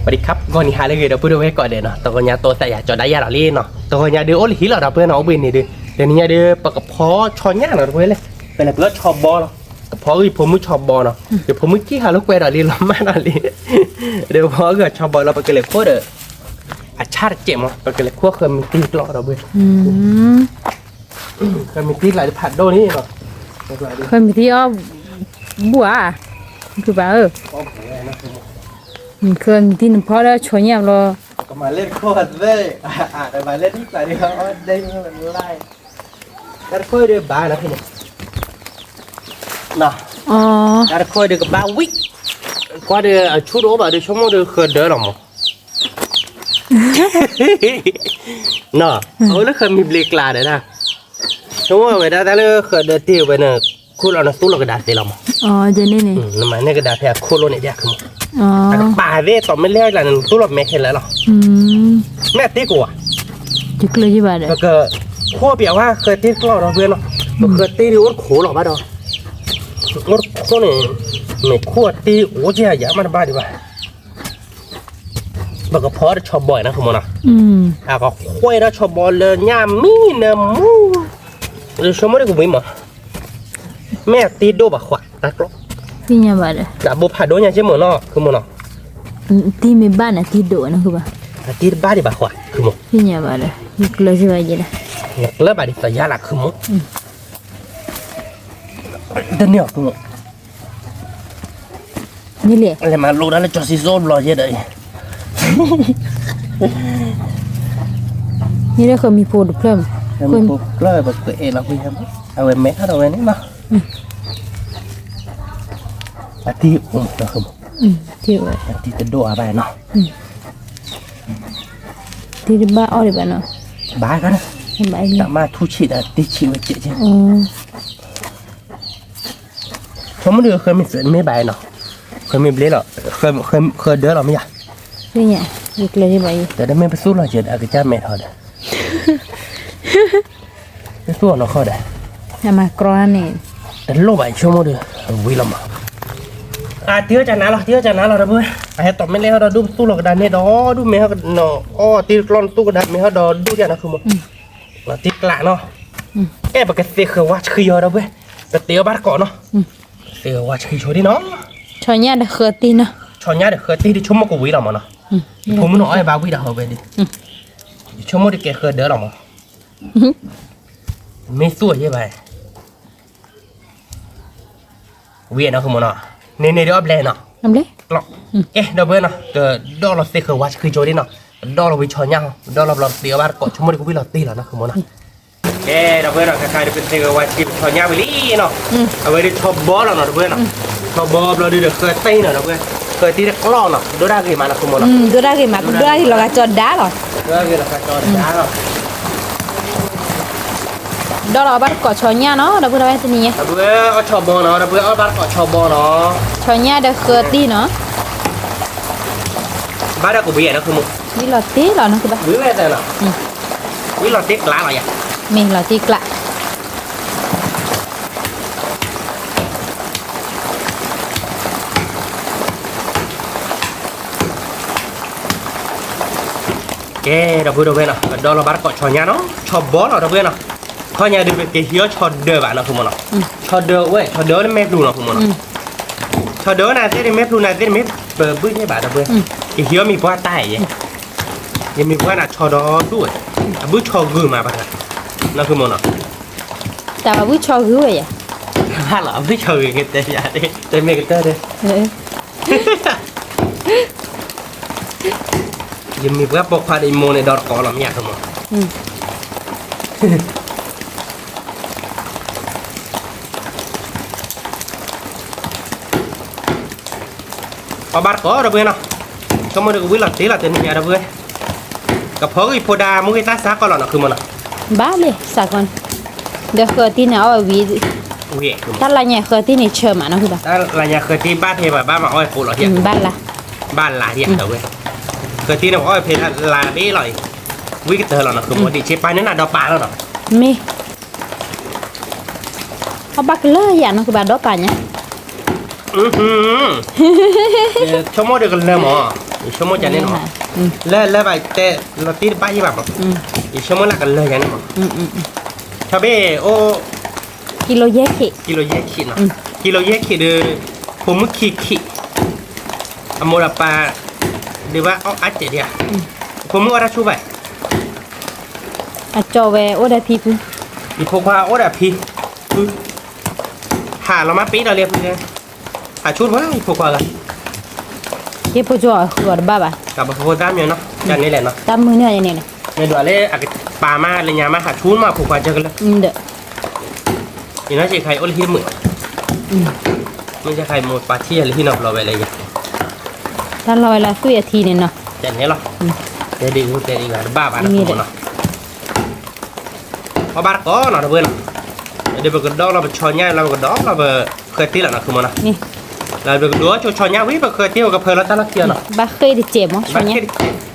ပဒံခါဂီၤနံၤဟါလၢအဂ့ၤ ဒီပုၢ်ဒီဝဲၢ်ကိးဂၤဒဲးနီၤ, တဂီၤညါတိသးယၤကၠီဒၣ်ယၤလီၤလံနီၤ, တဂီၤညါဒုးအိၣ်လၢဟံၣ်လီၤ ဒီပုၢ်ဝဲၢ်နီၤ, အိၣ်ဘှံးန့ၣ်ဒုး, တနံၤညါဒုး ပကဖီဆီညၣ်နီၤ ဒီပုၢ်ဝဲၢ်လၢ, ပလဲၤပှ့ၤဆီဘီလီၤ, ကဖီဂံၢ်ဖိမုၣ်ဆီဘီနီၤ, ယဖိမုၣ်ကံၣ်ဟးလိာ်ကွဲဒီးလံ လီၤမၢ်ဒီးလံ, ဒီးဖီဂံၢ်ဆီဘီလီၤ ပကလဲၤခိၣ်ဒီး အဆၣ်တစဲးမး ပကလဲၤခိၣ်ဃၢမံၤတံၢ်ကျီၢ် ဒီပုၢ်ဝဲၢ်, ဃၢမံၤတံၢ်ကျီၢ်ဒုးဖးဒိၣ်န့ၣ်နီၤ, ဃၢမံၤတံၢ်အီၣ် ဘူၣ်ဧါ, ဖုဘၣ်ဧၢ, ဃၢမံၤတံၢ်နဖီဒီးဆီညၣ်ဘျီ, ကမၤလဲၣ်တခိၣ်သ့, ကမၤလဲၣ်တခိၣ်သ့, တၢ်တခိၣ်ဒုးဘၣ်နီၤဖဲန့ၣ်, တၢ်တခိၣ်ဒုးကဘၣ်ဝံၣ်, ကွၢ်ဒီးအဆူၣ်တအိၣ်ဘၣ်ဒီး ဆိကမိၣ်ဒီးဃၢဒၢလီၤမး နီၤ, အဝဲလၢဃၢမံၤဘျ့ကျါဒီးဒၣ်, ဆိကမိၣ်ဝဲဒၣ်တၢ်လၢဃၢဒၢတ့ၢ်ဝဲန့ၣ်, ခိၣ်လီၤနသူၣ်လီၤကဒါသ့လီၤမး, နမၤန့ၢ်ကဒါဖဲအခိၣ်လိၣ်န့ၣ်ဒၣ်ခုမး, အကပာ်သ့ၣ်တီးမ့ၢ်လဲၣ်ကျါန့ၣ် နသူၣ်လီၤမဲခဲလၢာ်လီၤ, မ့ၢ်အတ့ၢ်ကိးဧါ, ပကခိၣ်ပျးဝဲဃၢတ့ၢ်ကျီၢ်ဒီပုၢ်ဝဲၢ်နီၤ, ပဃၢတ့ၢ်ဒုးအိၣ်တခိၣ်လီၤဘၣ်ဒီး, အိၣ်တခိၣ်န့ၣ်, မ့ၢ်ခိၣ်အတ့ၢ်အိၣ်ကဲယၤမးတဘၣ်ဒံးဘၣ် ပကဖီတဆီဘီနီၤ ခုမးနီၤ, အကခွဲးဒီးဆီဘီလၢညၣ်မံနၢမူ, ဆိကမိၣ်ဒ်ကဝံၤမး, မ့ၢ်အတ့ၢ်ဒိၣ်ဘၣ်ဃးတၢ်ကျီၢ်, တဘိဖးဒိၣ်ညါက့မးနီၤ ခုမးနီၤ, တ့ၢ်မ့ၢ်ဘၣ်န့ၣ် တ့ၢ်ဒိၣ်ဝဲနီၤ ခုဘၣ်, အတ့ၢ်တဘၣ်ဒံးဘၣ်ဃး ခုမး, ယကျၢၤဘၣ်ဒံး ယကျၢၤဘၣ်ဒံးသးယါလၢခုမး, တန့ၢ်အီၤ လဲၤမၤလိတၢ်လၢကၠီၤစံစိဘျီယဲဒီးအံၤ, န့ၣ်လၢဃၢမံၤဖိတဖျၢၣ်မး, ဃၢမံၤဖိတဖျၢၣ် ပကအဲၣ်လီၤကွံာ်ယဲမး, အဝဲမဲထီၣ်ဒီးဝဲန့ၣ်နီၤ, အတံၢ်အိၣ်မးနီၤ ခုမး, အတံၢ်တဒိၣ်အါဘၣ်နီၤ, တံၢ်တဘၣ်အီၣ်ဒံးဘၣ်နီၤ, ဘၣ်ကါ, တၢ်မၤထူဆံးဒီးတံၢ်ဆံးဝဲကဲးကဲး ဆိကမိၣ်ဒုးဃၢမ့ၢ်မ့ၢ်ဘၣ်နီၤ, ဃၢမ့ၢ်ဘျ့လီၤ, ဃၢဒၢလီၤမ့ၢ်ယၤ, ယကျၢၤဘၣ်ယဲ, တၢ်တမ့ၢ်ပသူၣ်လီၤယဲဒီး အကစၢ်မဲထီၣ်ဒီး, ပသူၣ်အီၤနီၢ်ခီဒီး, မၤကြီန့ၣ်, တလိၣ်ဘၣ်ဆိကမိၣ်ဒီး, ဝံၤလီၤမး, အတံၢ်အီၣ်ကနၤလီၤ တံၢ်အီၣ်ကနၤလီၤ ဒီပုၢ်ဝဲၢ်, အဟဲတီးမ့ၢ်လဲၣ်ဟီၣ်ဒီးဒူၣ်ပသူၣ်လီၤကဒါန့ၣ်ဒီးဒူၣ်မ့ၢ်ဟီၣ်ကနီၤ, အီၣ်တံၢ်တကျီၢ်နသူၣ်ကဒါမ့ၢ်ဟီၣ်ဒီးဒူၣ်ဒၣ်နီၤ ခုမး, တံၢ်ကျးနီၤ, အဲၣ်ပကသ့ဃၢၤဝါဆှံယီၤ ဒီပုၢ်ဝဲၢ်, ပတ့အီၣ်ဘၣ်တကိးနီၤ, သ့ဃၢၤဝါဆှံဆိဒ်နီၤ, ဆီညၣ်ဒီးဃၢတံၢ်နီၤ, ဆီညၣ်ဒီးဃၢတံၢ်ဒ်ဆိကမိၣ်ကဝံၤလီၤမးနီၤ, ယဖိမုၣ်နီၤအီၣ်ဘၣ်ဝံၣ်ဒီးဟီၣ်ဝဲဒၣ်, ယဆိကမိၣ်ဒ်ကဲဃၢဒၢလီၤမး, မ့ၢ်သူၣ်အယဲၢ်ဘၣ် ဝံၤနီၤ ခုမးနီၤ, န့ၣ်န့ၣ်ဒ်အီၣ်ဘျဲနီၤ, ကဲ ဒီပုၢ်ဝဲၢ်နီၤ ကဒီၣ်လီၤသ့ဃၢၤဝါဆှံဆိဒ်နီၤ, ကဒီၣ်လီၤဝံၤဆီညၣ်, ဒီၣ်လီၤဘျီတ့အီၣ်ဘၣ်တကိး ဆိကမိၣ်ဒ်ကဝံၣ်လီၤတံၢ်လီၤနီၤ ခုမးနီၤ, ကဲ ဒီပုၢ်ဝဲၢ်နီၤ ခဲခါဒ်ပသ့ဃၢၤဝါဆှံဆီညၣ်ဝံၤလံနီၤ, အဝဲဒၣ်ဆီဘီလီၤနီၤ ဒီပုၢ်ဝဲၢ်နီၤ, ဆီဘီဘျီဒုးဒီးဃၢတံၢ်နီၤ ဒီပုၢ်ဝဲၢ်, ဃၢတံၢ်တကျီၢ်နီၤ ဒိၣ်ဒၣ်ဂ့ၤမးနီၤ ခုမးနီၤ, ဒိၣ်ဒၣ်ဂ့ၤမး ဒိၣ်ဒၣ်ဂ့ၤလီၤဂာ်ကၠီဒါလီၤ, ဒိၣ်ဒၣ်ဂ့ၤလီၤဂာ်ကၠီဒါလီၤ ဒီးလီၤအီၣ်ဘၣ်တကိးဆီညၣ်နီၤ ဒီပုၢ်ဝဲၢ်တနံၤညါ, ဒီပုၢ်ဝဲၢ်အီၣ်ဆီဘီနီၤ ဒီပုၢ်ဝဲၢ်အီၣ်ဘၣ်တကိးဆီဘီနီၤ, ဆီညၣ်ဒီးဃၢတံၢ်နီၤ, ဘၣ်ဒီးကဝံၤနီၤ ခုမး, ဝံၣ်လီၤတံၢ်လီၤနီၤ ခုဘၣ်, ဝံၣ်လီၤတံၢ်ကျးလီၤယၤ, မ့ၢ်လီၤတံၢ်ကျး ကဲ ဒီပုၢ်ဝဲၢ်နီၤ ကဒီလီၤဘၣ်တကိးဆီညၣ်နီၤ ဆီဘီလီၤ ဒီပုၢ်ဝဲၢ်နီၤ, ခီညါဒုး ပကဟံးအီၣ်ဆီဒၢးဘၣ်နီၤ ခုမးနီၤ, ဆီဒၢးဝဲ ဆီဒၢးန့ၣ်မဲာ်ပျူၤနီၤ ခုမးနီၤ, ဆီဒၢးနၤသ့ၣ်န့ၣ် မဲာ်ပျူၤနၤသ့ၣ်န့ၣ် မ့ၢ်ပဘုၣ်သ့ၣ်ဘၣ် ဒီပုၢ်ဝဲၢ်, ကဟံးအီၣ်မံၤပှၢ်တၢ်ယဲ, ယမံၤပှၢ်နၤဆီဒီဒူၣ်ဝဲ, အဘုၣ်ဆီဂုာ်မးဘၣ်, နီၤ ခုမးနီၤ, တၢ်ဘၣ်ဘုၣ်ဆီဂုာ်ဝဲယဲ, ဘၣ်လီၤ အဘုၣ်ဆီဂုာ်ကတဲယၤ တဲမ့ၢ်ကတၢၢ်ဒီး ယမံၤပှၢ်ပိာ်ခွါဒီးယမိၢ်န့ၣ် ဒီတကိးလီၤမ့ၢ်ယါ ခုမး, အီၣ်ဘၣ်တကိး ဒီပုၢ်ဝဲၢ်နီၤ, ဆိကမိၣ်ဒီးကဝံၣ်လီၤတံၢ်လီၤတနံၤညါ ဒီပုၢ်ဝဲၢ်, ကဖီဂံၢ်ဖိဒါ မူဂံၢ်သၣ်စးကီးလီၤနီၤ ခုမးနီၤ, ဘၣ်လံ စးကီးန့ၣ်, ဒီးဃၢၤတံၢ်န့ၣ် အီၣ်ဝဲဝံၤ, တၢ်လါညါဃၢၤတံၢ်န့ၣ်ဆၢမးနီၤ ခုဘၣ်, တၢ်လါညါဃၢၤတံၢ်ဘၣ်ဖဲဘၣ် ဘၣ်မၤအီၣ်ဖိလီၤ, ဘၣ်လါ, ဘၣ်လါဒံး ဒီပုၢ်ဝဲၢ်, ဃၢၤတံၢ်န့ၣ် ပအီၣ်ဖဲလါဘ့ၣ်လီၤအံၤ, ဝံၣ်ကတၢၢ်လီၤနီၤ ခုမး ဒံးဆ့ပၢ်န့ၣ်နၤဒီးပာ်လီၤနီၤ, မ့ၢ် အီၣ်ဘၣ်ကလၢယၤနီၤ ခုဘၣ်ဒီးပာ်ညါ, ဆိကမိၣ်ဒီးကလၢမး ယဆိကမိၣ်ကန့ၣ်နီၤ, လၢလၢဘၣ်တဲလီၤတံၢ်တဘၣ်ယံၣ်ဘၣ်မး, ယဆိကမိၣ်လၢကလၢာ်ယၤန့ၣ်မး, ဆီဘ့ၣ်အိၣ် ကံလိယဲၢ်ခံ, ကံလိယဲၢ်ခံနီၤ, ကံလိယဲၢ်ခံဒီး ဖိမုၣ်ခံခံ, အမိၢ်ဒီးပၢ် ဒုးဘၣ်အီၣ်အါတဲာ်ဒံးဧါ, ဖိမုၣ်အီၣ်တၢ်ဆူၣ်ဘၣ်, အကၠီဝဲအိၣ်ဒီးဖံဖု, ယဖိခွါအိၣ်ဒီးဖံဖု, ဟးလီၤမးပ့ၤဒီးလၢဖု, ဟးဆူၣ်တပှၢ်ယဖိခွါဂၤ, က့ၤဖိကၠီဃုာ်အီၤတဘၣ်ဘၣ်, ကဘၣ်ဖိသၣ်မၠိနီၤ, ကန့ၣ်လဲၣ်နီၤ, တၢ်မုာ်န့ၢ်အီၤန့ၣ်လဲၣ်, မ့ၢ်ဒွးလၢအကပာ်မးလၢညါမးဟးဆူၣ်မးဖိခွါကၢကလၢာ်, ဒီး ယနီၢ်ဆံးခါအံၤအိၣ်လၢဟံၣ်တမုာ်, မ့ၢ်ဆံးခါအံၤမိၢ်ပၢ်ထံၣ်ယၤလၢဟံၣ်နီတဘျီဝဲလၢယၤ, တၢ်လီၢ်ဝဲလၢသွံၣ်အထံန့ၣ်နီၤ, တဲန့ၣ်လီၤ, တဲဒ်အူတဲဒ်ဂၤတဘၣ်ဘၣ်နီၤ, အီၣ်ဘၣ်တကိးနီၤတပှဲၤနီၤ, ဒီးပကဒီလီၤပဆီညၣ်လီၤ ပကဒီလီၤပဃၢၤတ့ၢ်လီၤနီၤ ခုမီနီၤ, လၢပကဒိးဆိဆီညၣ်ဝံၤ ပဃၢၤတ့ၢ်ပကဖၢလီၤတၢ်လီၢ်ခံအီၤနီၤ, ဘၣ်ဃ့ၢ်တစဲးမး, ဘၣ်ဃ့ၢ်တစဲး,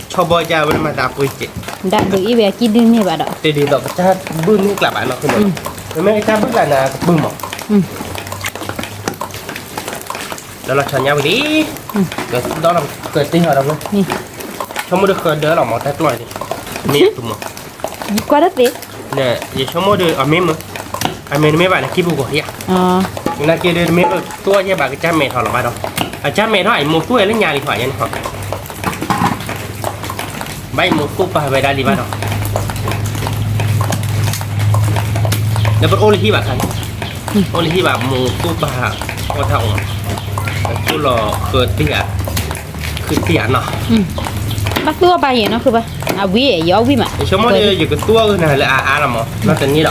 ဆီဘီကဝဲမၤသးပှ့ၤစဲး, ဒၣ်ဘုးအံၤဝဲအကံၢ်ဒုၣ်န့ၢ်ဘၣ်ဒီး, တဒ်သိးပတၢ်ဘုၣ်န့ၢ်ကျးဘၣ်နီၤ ခုမီနီၤ, ပမ့ၢ်ကတၢ်ဘုၣ်ကျးန့ၣ် ကပုၢ်မး, ဒီးလီၤဆီညၣ်ဝံၤလံ, ဒီးဒီလီၤဃၢၤတ့ၢ်ဟီဒီး, ဆိကမိၣ်ဒီးဃၢၤဒၢလီၤမး တၢ်ကျီၢ်အံၤန့ၣ်, မ့ၢ်အပူၤမး, ယဆိကမိၣ်ဒီး အမ့ၢ်မ့ၢ်, အမ့ၢ်တမ့ၢ်ဘၣ်န့ၣ် ကံၢ်ပူၤကီးယၤ, နာ်က့ဒီးတမ့ၢ်သိၣ်ယဲၢ်ဘၣ် ကစၢ်မဲာ်ထီၣ်လီၤဘၣ်ဒီး, အကစၢ်မဲာ်ထီၣ်အံၤ မိၢ်သိၣ်ဝဲလၢညါလံဟီယဲန့ၣ်ဟီ ဘၣ်အံၤမိၢ်သိၣ်ပာ်ဝဲဒၣ်လံဘၣ်ဒီး, ဒီးပအိၣ်လၢဟံၣ်ဘၣ်ခါန့ၣ်, အိၣ်လၢဟံၣ်ဘၣ် မိၢ်သိၣ်ပာ်အီၣ်တၢ်အီၣ်, သိၣ်လီၤဃၢၤတ့ၢ်ဧါ, ဃုတ့ၢ်ဧါနီၤ, ဘၣ်သူၣ်အီၣ်ဘၣ်ယဲၢ်နီၤ ဃုဘၣ်, အဝံၣ်ယအီၣ်ဝံၣ်မး, ယဆိကမိၣ်ဒီးယကသူၣ်အီၣ်ဂ့ၤနၤလၢအအါလီၤမး နီၢ်တနံၤဒီး,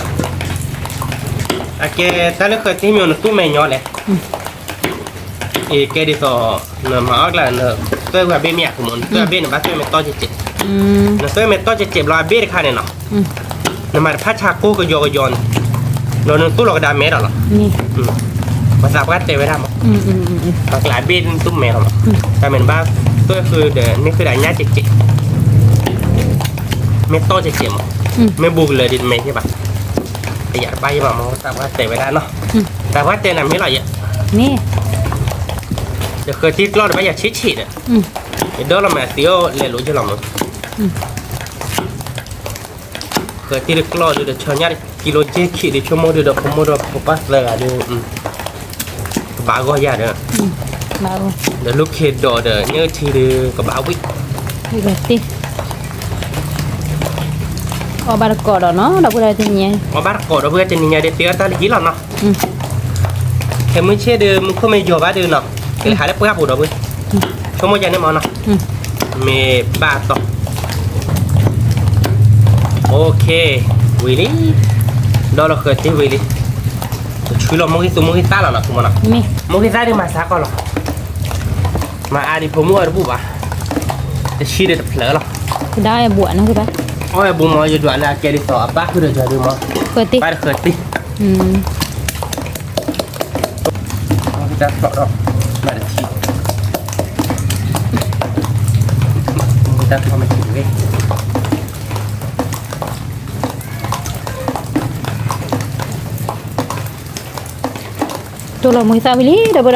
အကဲတၢ်လၢဃၢၤတ့ၢ်မ့ၢ်နသူၣ်မဲာ်ညီလဲၣ် အကဲဒ်သိး နမၤအီၣ်ကျါ နသွဲၣ်ဝဲအဘ့ၣ်မ့ၢ်ဧါ မ့ၢ်နသွဲၣ်အဘ့ၣ်န့ၣ် ဘၣ်သွဲၣ်မဲာ်တီၢ်ကဲးကဲး, နသွဲၣ်မဲာ်တီၢ်ကဲးကဲးဘျီအဘ့ၣ်တခါန့ၣ်နီၤ, နမၤတဖၣ်ဆါကိၢ်ကယီကယီန့ၣ်, ဒီးနသိၣ်လီၤကဒါမဲဒီးလီၤ, ပသးပှၢ်တဲဝဲဒၣ်မး, ပကျးဘ့ၣ်နသိၣ်မဲာ်လီၤမး, တၢ်မ့ၢ်နဘၣ်သွဲၣ်ဃုာ်ဒီး မ့ၢ်ဃုာ်ဒီးအညၣ်ကဲးကဲး, မ့ၢ်တီၢ်ကဲးကဲးမး, မ့ၢ်ဘူးကလၢာ်ဒ်တမဲာ်ယဲၢ်ဘၣ်, ယၤတဘၣ်ယဲၢ်ဘၣ်မး သးပှၢ်တဲဝဲဒၣ်နီၤ, သးပှၢ်တဲနၤမ့ၢ်လီၤယဲၢ် ဒီးဃၢၤတ့ၢ်ကျီၢ်ဒီးဘၣ်ယၤဆံးဆံးဒီး, ယဒီလီၤမးသံအိၣ်လဲၤလိၤက့ၤလီၤမး, ဃၢၤတ့ၢ်တကျီၢ်ဒီး ဒီးဆီညၣ်တကံလိက့ခံဒီး ဆိကမိၣ်ဒီး ဒီးဖိမိၢ်ဒီးဖိပၢ်သၢဂၤဒီး, ကဘၣ်ဂီၢ်ယၤဒီး, ဒီးလိၣ်ခ့ဒီးဒီး ညၣ်ထံဒီး ကဘၣ်ဝံၣ်, အီၣ်ဘၣ်တကိးဒီးနီၤ ဒီပုၢ်ဝဲၢ်တနံၤညါ, အီၣ်ဘၣ်တကိးဒီပုၢ်ဝဲၢ်တနံၤညါဒီး တ့အီၣ်တၢ်လၢဟံၣ်လီၤနီၤ, ခဲမုၢ်ဆ့ၣ်ဒီး မူခိၣ်မ့ၢ်ယီၤဘၣ်ဒီးနီၤ, ကလဲၤဟးလၢပှၢ်ပူၤဒီပုၢ်ဝဲၢ်, ဆိကမိၣ်ယၤန့ၣ်မးနီၤ, မ့ၢ်ဘၣ်တီၤ OK, ဝံၤလံ, ဒီလီၤဃၢၤတ့ၢ်ဝံၤလံ, တဆှံလီၤမိၢ်ဂံၢ်သူမိၢ်ဂံၢ်သၣ်လီၤနီၤ မး, မိၢ်ဂံၢ်သၣ်ဒုးမၤဆါကီၢ်လီၤ, မၤအါဒံးဖိမုၣ်အီၤတဘူၣ်ဘၣ်, တဆှံဒီးတဖျၢၣ်လီၤ, အီၣ်ဝဲဘူးမး ယဒွးလၢအကဲဒ်သိး အဘၣ်ဃုာ်ဒီးယၤဒုးမး, ဘၣ်တဃၢၤတ့ၢ်, တၢ်ဖျိးဒီး, ဘၣ်တထံၣ်, တၢ်ဖျိးမ့ၢ်ထံၣ်တဂ့ၤ တိၢ်လီၤမူသၣ်ဝံၤလံ ဒီပုၢ်ဝဲၢ်,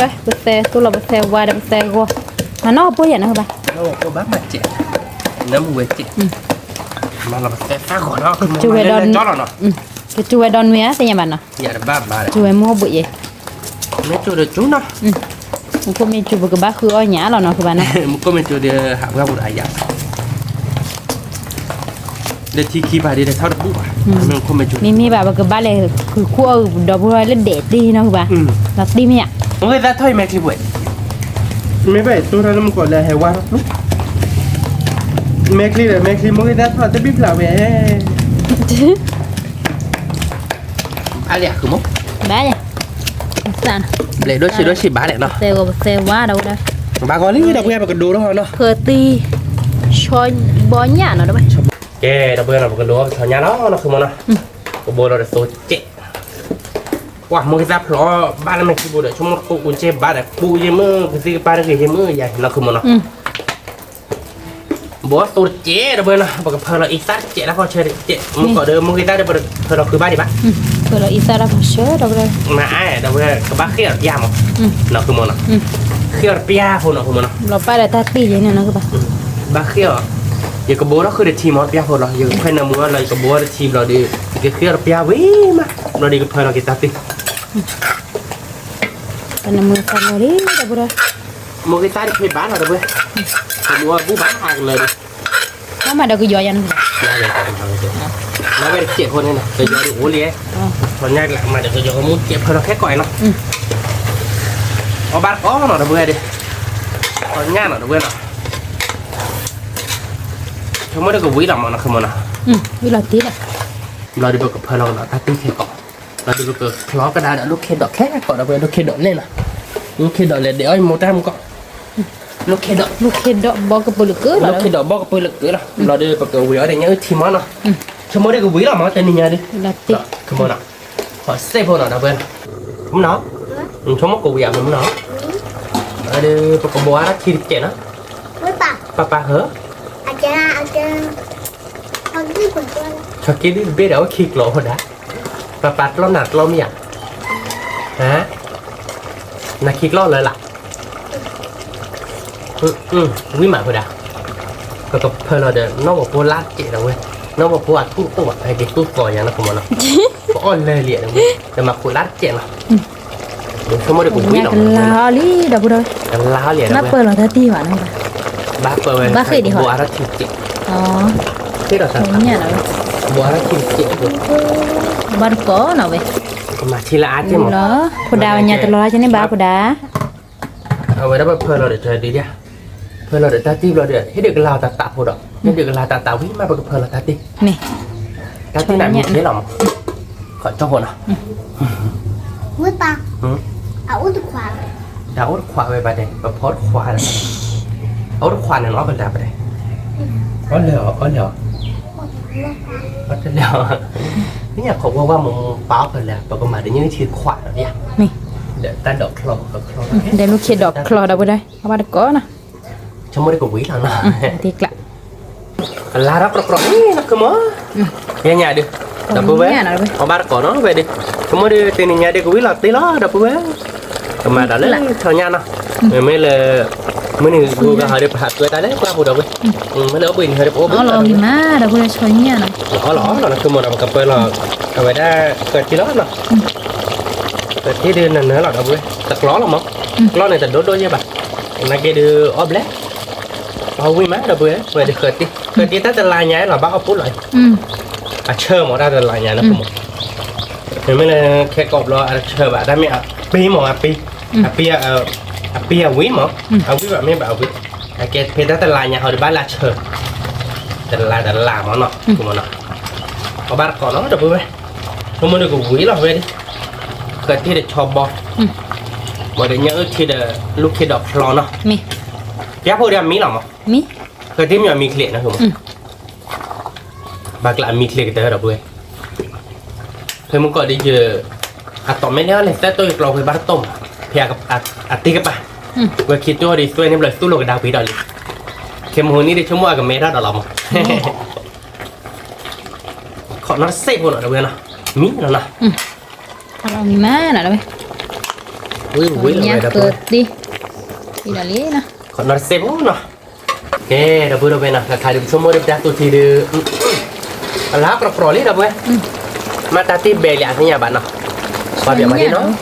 ပသဲတိၢ်လီၤပသဲဝါဒီးပသဲဂီၤ, မၤနီၢ်ကပိၢ်ယၤန့ၣ်ဘၣ်, ဘၣ်မၤစဲး, နမူဝဲစဲး, မၤလီၤပသဲသၣ်ဂီၤနီၤ, ကစူၢ်ဝဲဒီးနွံ, ကစူၢ်ဝဲဒီးနွံဧါ သ့ၣ်ညါဘၣ်နီၤ, ယတဘၣ်ဘၣ်, ကစူၢ်ဝဲမုၢ်အိၣ်ဘှံးယဲ, မ့ၢ်ကၠိဒီးကၠိနီၤ, မူခိၣ်မ့ၢ်ကၠိ ပကဘၣ်ဃုအီၣ်ညၣ်လီၤနီၤ ကဘၣ်နီၤ, မူခိၣ်မ့ၢ်ကၠိဒီး ဟးပှၢ်ပူၤဒီးအယၤ ဒီးထံခံပၤဒ်လဲၣ်ထီၣ်တဘူၣ်ဘၣ်, မ့မ့ၢ်ဘၣ် ပကဘၣ်လဲၤဃုာ်ခူၣ်အီၣ်ဒီပုၢ်ဝဲၢ်လၢဒဲးတ့ၢ်နီၤ ကဘၣ်, လီၤတံၢ်မ့ၢ်ဧါ, မိၢ်ဂ့ၢ်သၣ်ထီၣ်အံၤမဲာ်ချံပှဲၤ, မ့ၢ်ဘၣ်အံၤတိၢ်တၢ်လၢမူကီးလၢဟဲဝါထီၣ်ကျိ, မဲာ်ချံဒီးမဲာ်ချံ မိၢ်ဂ့ၢ်သၣ်ထီၣ်တဘံၣ်ဖျါဝဲ, အါလံ ဘၣ်ယၤ, ဘျဲးဒိၣ်ဆံးဒိၣ်ဆံးဘၣ်လဲၣ်နီၤ, သဲဂီၤပသဲဝါဒီပုၢ်ဝဲၢ်, ဘၣ်ဂီၤလံ ဒီပုၢ်ဝဲၢ်ပကဒိထီၣ်နီၤ, ဖၢသံ, ဆီဘီညၣ်နီၤ ဒီပုၢ်ဝဲၢ်, ကဲ ဒီပုၢ်ဝဲၢ်နီၤ ပကဒိထီၣ်ဆီညၣ်လီၤနီၤ ခုမီနီၤ, ကဘိလီၤဒီးသိကဲး, ပှၤမိၢ်ဂ့ၢ်သၣ်ဖျိး ဘၣ်လၢမဲာ်ချံပူၤဒီး ဆိကမိၣ်တကိးကူကဲဘၣ်ဒီး ပူယဲၢ်မုၢ် ကသံၣ်ကပၤတဂ့ၤယဲၢ်မုၢ်ယၤနီၤ ခုမီနီၤ ဘိသိတကဲး ဒီပုၢ်ဝဲၢ်နီၤ ပကဖၢလီၤအံသၣ်တကဲး တၢ်ခီဆၢတကဲး မုၢ်ကီးဒီး မိၢ်ဂ့ၢ်သၣ်ဒီး ပဖၢလီၤဃုာ်ဘၣ်ဒံးဘၣ်, ဖၢလီၤအံသၣ်တၢ်ခီဆၢ ဒီပုၢ်ဝဲၢ်, မၤအါ ဒီပုၢ်ဝဲၢ် ကဘၣ်ဃ့ၢ်အီၤပျၢ်မး, နီၤ ခုမီနီၤ, ဃ့အီၤတပျၢ်ဖိနီၤ ဖိမ့ၢ်နီၤ, ဘၣ်ဃ့အီၤ, ယကဘိထီၣ်ဃုာ်တထံမ့ၢ်တပျၢ်ဖိလီၤ, ယကဖဲနၢမူလီၤ ယကဘိတထံဘျီဒီး ယကဃ့အီၤတပျၢ်ဝံၤမး, ဘျီဒီးယကဖၢလီၤက့ၤတၢ်တံၢ်, နမူသးလီၤလံ, မိၢ်က့ၤတၢ်တဖဲဘၣ်လီၤဒီပုၢ်ဝဲၢ်, မူအီၤဘူၣ်ဘၣ်အကလၢာ်ဒီး မၤဒီးကယီယၤန့ၣ်, မၤဝဲတစဲးဖိန့ၣ်နီၤ ကယီဒုးအိၣ်လံ, ထီၣ်ညၣ်ကလၢမၤဒီးကယီကမူတစဲးဖိလီၤခဲကိာ်နီၤ, အီၣ်ဘၣ်တကိးနီၤဒီပုၢ်ဝဲၢ်ဒီး, ထီၣ်ညၣ်နီၤဒီပုၢ်ဝဲၢ်နီၤ, ဆိကမိၣ်ဒီးကဝံၤလီၤမ့ၢ်နီၤ ခိၣ်မ့ၢ်နီၤ, ဝံၤလီၤတံၢ်လီၤ, ဘျီဒီးပကဖၢလီၤကဒီးတၢ်တံၢ်ခဲကိာ်, ဘျီဒီးပကချီကဒါဒီးလိၣ်ခ့ဒိးခဲကိာ်ဒီပုၢ်ဝဲၢ်, လိၣ်ခ့ဒိးလဲၤဒဲးအီၣ်ယမိၢ်တၢ်မူကီၢ်, လိၣ်ခ့ဒိး, လိၣ်ခ့ဒိးဘီကပုာ်လၢာ်ကလီၤ, ဘျီဒီးပကဝံၤအီၤဒီးညၣ်အုၣ်ထံမ့ၢ်နီၤ, ဆိကမိၣ်ဒီးကဝံၤလီၤမ့ၢ်တနံၤညါဒီး, ခိၣ်မ့ၢ်နီၤ, ဟီၣ်စ့ၢ်ဖိနီၤဒီပုၢ်ဝဲၢ်နီၤ, မ့ၢ်နီၤ, ဆိကမိၣ်ကဝံၤအမ့ၢ်နီၤ, ဒီးပကဘိးအါထီၣ်ထံတစဲးနီၤ, ပၢ်ပၢ်ဧၢ, ဆီက့ဒုၣ်တဘ့ၣ်ဒီးအဝဲခံကျိးဖိဒၣ်, ပၢ်ပၢ်ကျီၢ်နၤကျီၢ်မ့ၢ်ဧါ, နခံကျီၢ်လၢ်လၢ် ဝံၤမးဖိဒၣ်, ပကဖၢလီၤဒီး နီၢ်ဝီၤဖိလါတစဲးဒီပုၢ်ဝဲၢ်, နီၢ်ဝီၤဖိအထူၣ်တအိၣ်ဘၣ် ဟဲက့ၤသူၣ်သီယၤနီၤ ခိၣ်မ့ၢ်နီၤ, ပအီၣ်လၢာ်လံဒီပုၢ်ဝဲၢ်, တမၤခိးလါတစဲးနီၤ, ဆိကမိၣ်ဒီးကဝံၤလီၤ, ကလါအီၤလံဒီပုၢ်ဝဲၢ်, ကလါအီၤလံ, ဘၣ်ပၢလီၤတၢ်တံၢ်ဘၣ်နီၤ, ဘၣ်ပၢဝဲ, ဘၣ်ဃ့ၢ်ဒံးဟီ, ဃ့ၢ်ဒီးတၢ်, ဘိးအါထီၣ်ထံတစဲး, ဘၣ်တကိးနီၤဝဲ, ကမၤထံလၢအါက့ၢ်မး, ဖိဒါဝဲညါတလီၤကန့ၣ်ဘၣ်ဖိဒါ အဝဲဒၣ်ပဖၢလီၤဒီးတဒုဒၣ်, ဖၢလီၤဒီးတၢ်တံၢ်ဘျီဒီး ဟ့ၣ်ဒုးကလၤတၢ်သးဖိဒီး, ဟ့ၣ်ဒုးကလၤတၢ်သးဝံၤမး ပကဖၢလီၤတၢ်တံၢ်, တၢ်တံၢ်န့ၣ်မ့ၢ်သ့လီၤမး, ခီၣ်ကၠီဖိနီၤ, တၢ်အိၣ်တခွးဝဲဘၣ်ဒဲး ပဖီတခွးဒီး, အအိၣ်တခွးန့ၣ်နီၤ ပတၢ်ပဒဲး, အီၣ်လၢာ်အီၤ အီၣ်လၢာ်အီၤ, အီၣ်တလၢာ်အီၤ, မ့ၢ်ညါခီဝဲဝဲမိၢ်ပၢ်အီၣ်ဖဲလဲၣ် ပကမၤဒီးညၢထံခွးဒီးယါ, ဒီးတၢ်ဒိးချီ, ဒီးလိၣ်ခ့ဒိးချီဒီပုၢ်ဝဲၢ်, ဘၣ်တကိးနီၤ, ဆိကမိၣ်ဒီးကဝံၤလီၤနီၤ, ကလၤထီၣ်ကြီကြီလံနီၤ ခိၣ်မ့ၢ်, ယဲညါဒုး, ဒီပုၢ်ဝဲၢ်, အီၣ်ဘၣ်တကိးနီၤဝဲဒုး, ဆိကမိၣ်ဒီးတနံၤညါဒုးကဝံၤလီၤတံၢ်လီၤ ဒီပုၢ်ဝဲၢ်, ကမၤဒီးလၢဆီညၣ်နီၤ, မ့မ့ၢ်လၢ, မုၢ်နံၤဂီၤဂၤဟီဒီး ပဟးကွဲတၢ်လၢပှၢ်ပူၤဒီပုၢ်ဝဲၢ်, မ့ၢ်လၢအိၣ်ဘှံးနံၤဟီဒီး ပအိၣ်ဘှံးလီၤ, အီၣ်လီၤအီလီၤနီၤ ခိၣ်မ့ၢ်ဒီး ပကပၢလီၤ, အဝဲဒၣ်, ဃၢၤတံၢ်လီၤနီၤ, ဃၢၤတံၢ်ဒုးနၢၤနၢၤလီၤဒီပုၢ်ဝဲၢ်, တကျီလီၤမး, ကျီန့ၣ်တဒိၣ်ဒိၣ်ယဲၢ်ဘၣ်, နာ်က့ဒုးအီၣ်ဘျဲၣ် အီၣ်ဝံၤမးဒီပုၢ်ဝဲၢ်, ဝဲဒုးဃၢၤတံၢ်, ဃၢၤတံၢ်တၢ်တလါညါလီၤ ဘၣ်အီၣ်ပူၤလီၤ, အဆၢမးတၢ်တလါညါနီၤ မ့မ့ၢ်လၢခဲကိာ်ဘျီအဆၢဘၣ် တၢ်မ့ၢ်အပ့ၤမး အပ့ၤ, အပ့ၤ, အပ့ၤအဝံၤမး, အဝံၤဘၣ်မ့ၢ်ဘၣ်အဝံၤ, အကဲဖဲတၢ်တလါညါဟီဒီးဘၣ်လၢအဆၢ, တလါတလါမးနီၤ, အီၣ်ဘၣ်တကိးနီၤ ဒီပုၢ်ဝဲၢ်, ဆိကမိၣ်ဒီးကဝံၤလီၤဝဲဒၣ်, ဃၢၤတံၢ်ဒီးဆီဘီ, ဘၣ်ဒီးညၣ်အုၣ်ထံဒီး လိၣ်ခ့ဒိးချီနီၤ, ပျၢ်ဖိဒီးအမံလီၤမး, ဃၢၤတံၢ်မ့ၢ်အမံချ့နီၤ ဘၣ်ကျါအမံချ့ကတၢၢ်ဒီပုၢ်ဝဲၢ်, ဖဲမုၢ်ကီၢ်ဒ်ယ, အတီၢ်မ့ၢ်လၢလဲၤသၢတိၢ်ယကျီၢ်ဖဲဘၣ်တတိၢ်မး, ဖဲအတ့ကပၤ, ဝဲခံတိၢ်ဒီးသွဲၣ်န့ၣ်ဘျီသူၣ်လီၤကဒါပှ့ၤဒီးလံ, ခဲမုၢ်နံၤဒ်ဆိကမိၣ်အကမဲထီၣ်ဒီးလီၤမး, ခိၣ်နီတစဲးဖိနီၤ ဒီပုၢ်ဝဲၢ်နီၤ, မံနီၤနီၤ, မံမးနီၤ ဒီပုၢ်ဝဲၢ်, ဝံၤဝံၤလီၤဝဲဒီပုၢ်ဝဲၢ်, ခိၣ်နီတစဲးဖိနီၤ ကဲ ဒီပုၢ်ဝဲၢ်နီၤ ခါခါဒုးပဆိကမိၣ်ဒီးပတၢ်သူၣ်ထံဒုး, အလါကြီကြီလံ ဒီပုၢ်ဝဲၢ်, မ့ၢ်တၢ်တ့ဘဲလံအသ့ၣ်ညါဘၣ်နီၤ, ပှၤပျဲပှၤ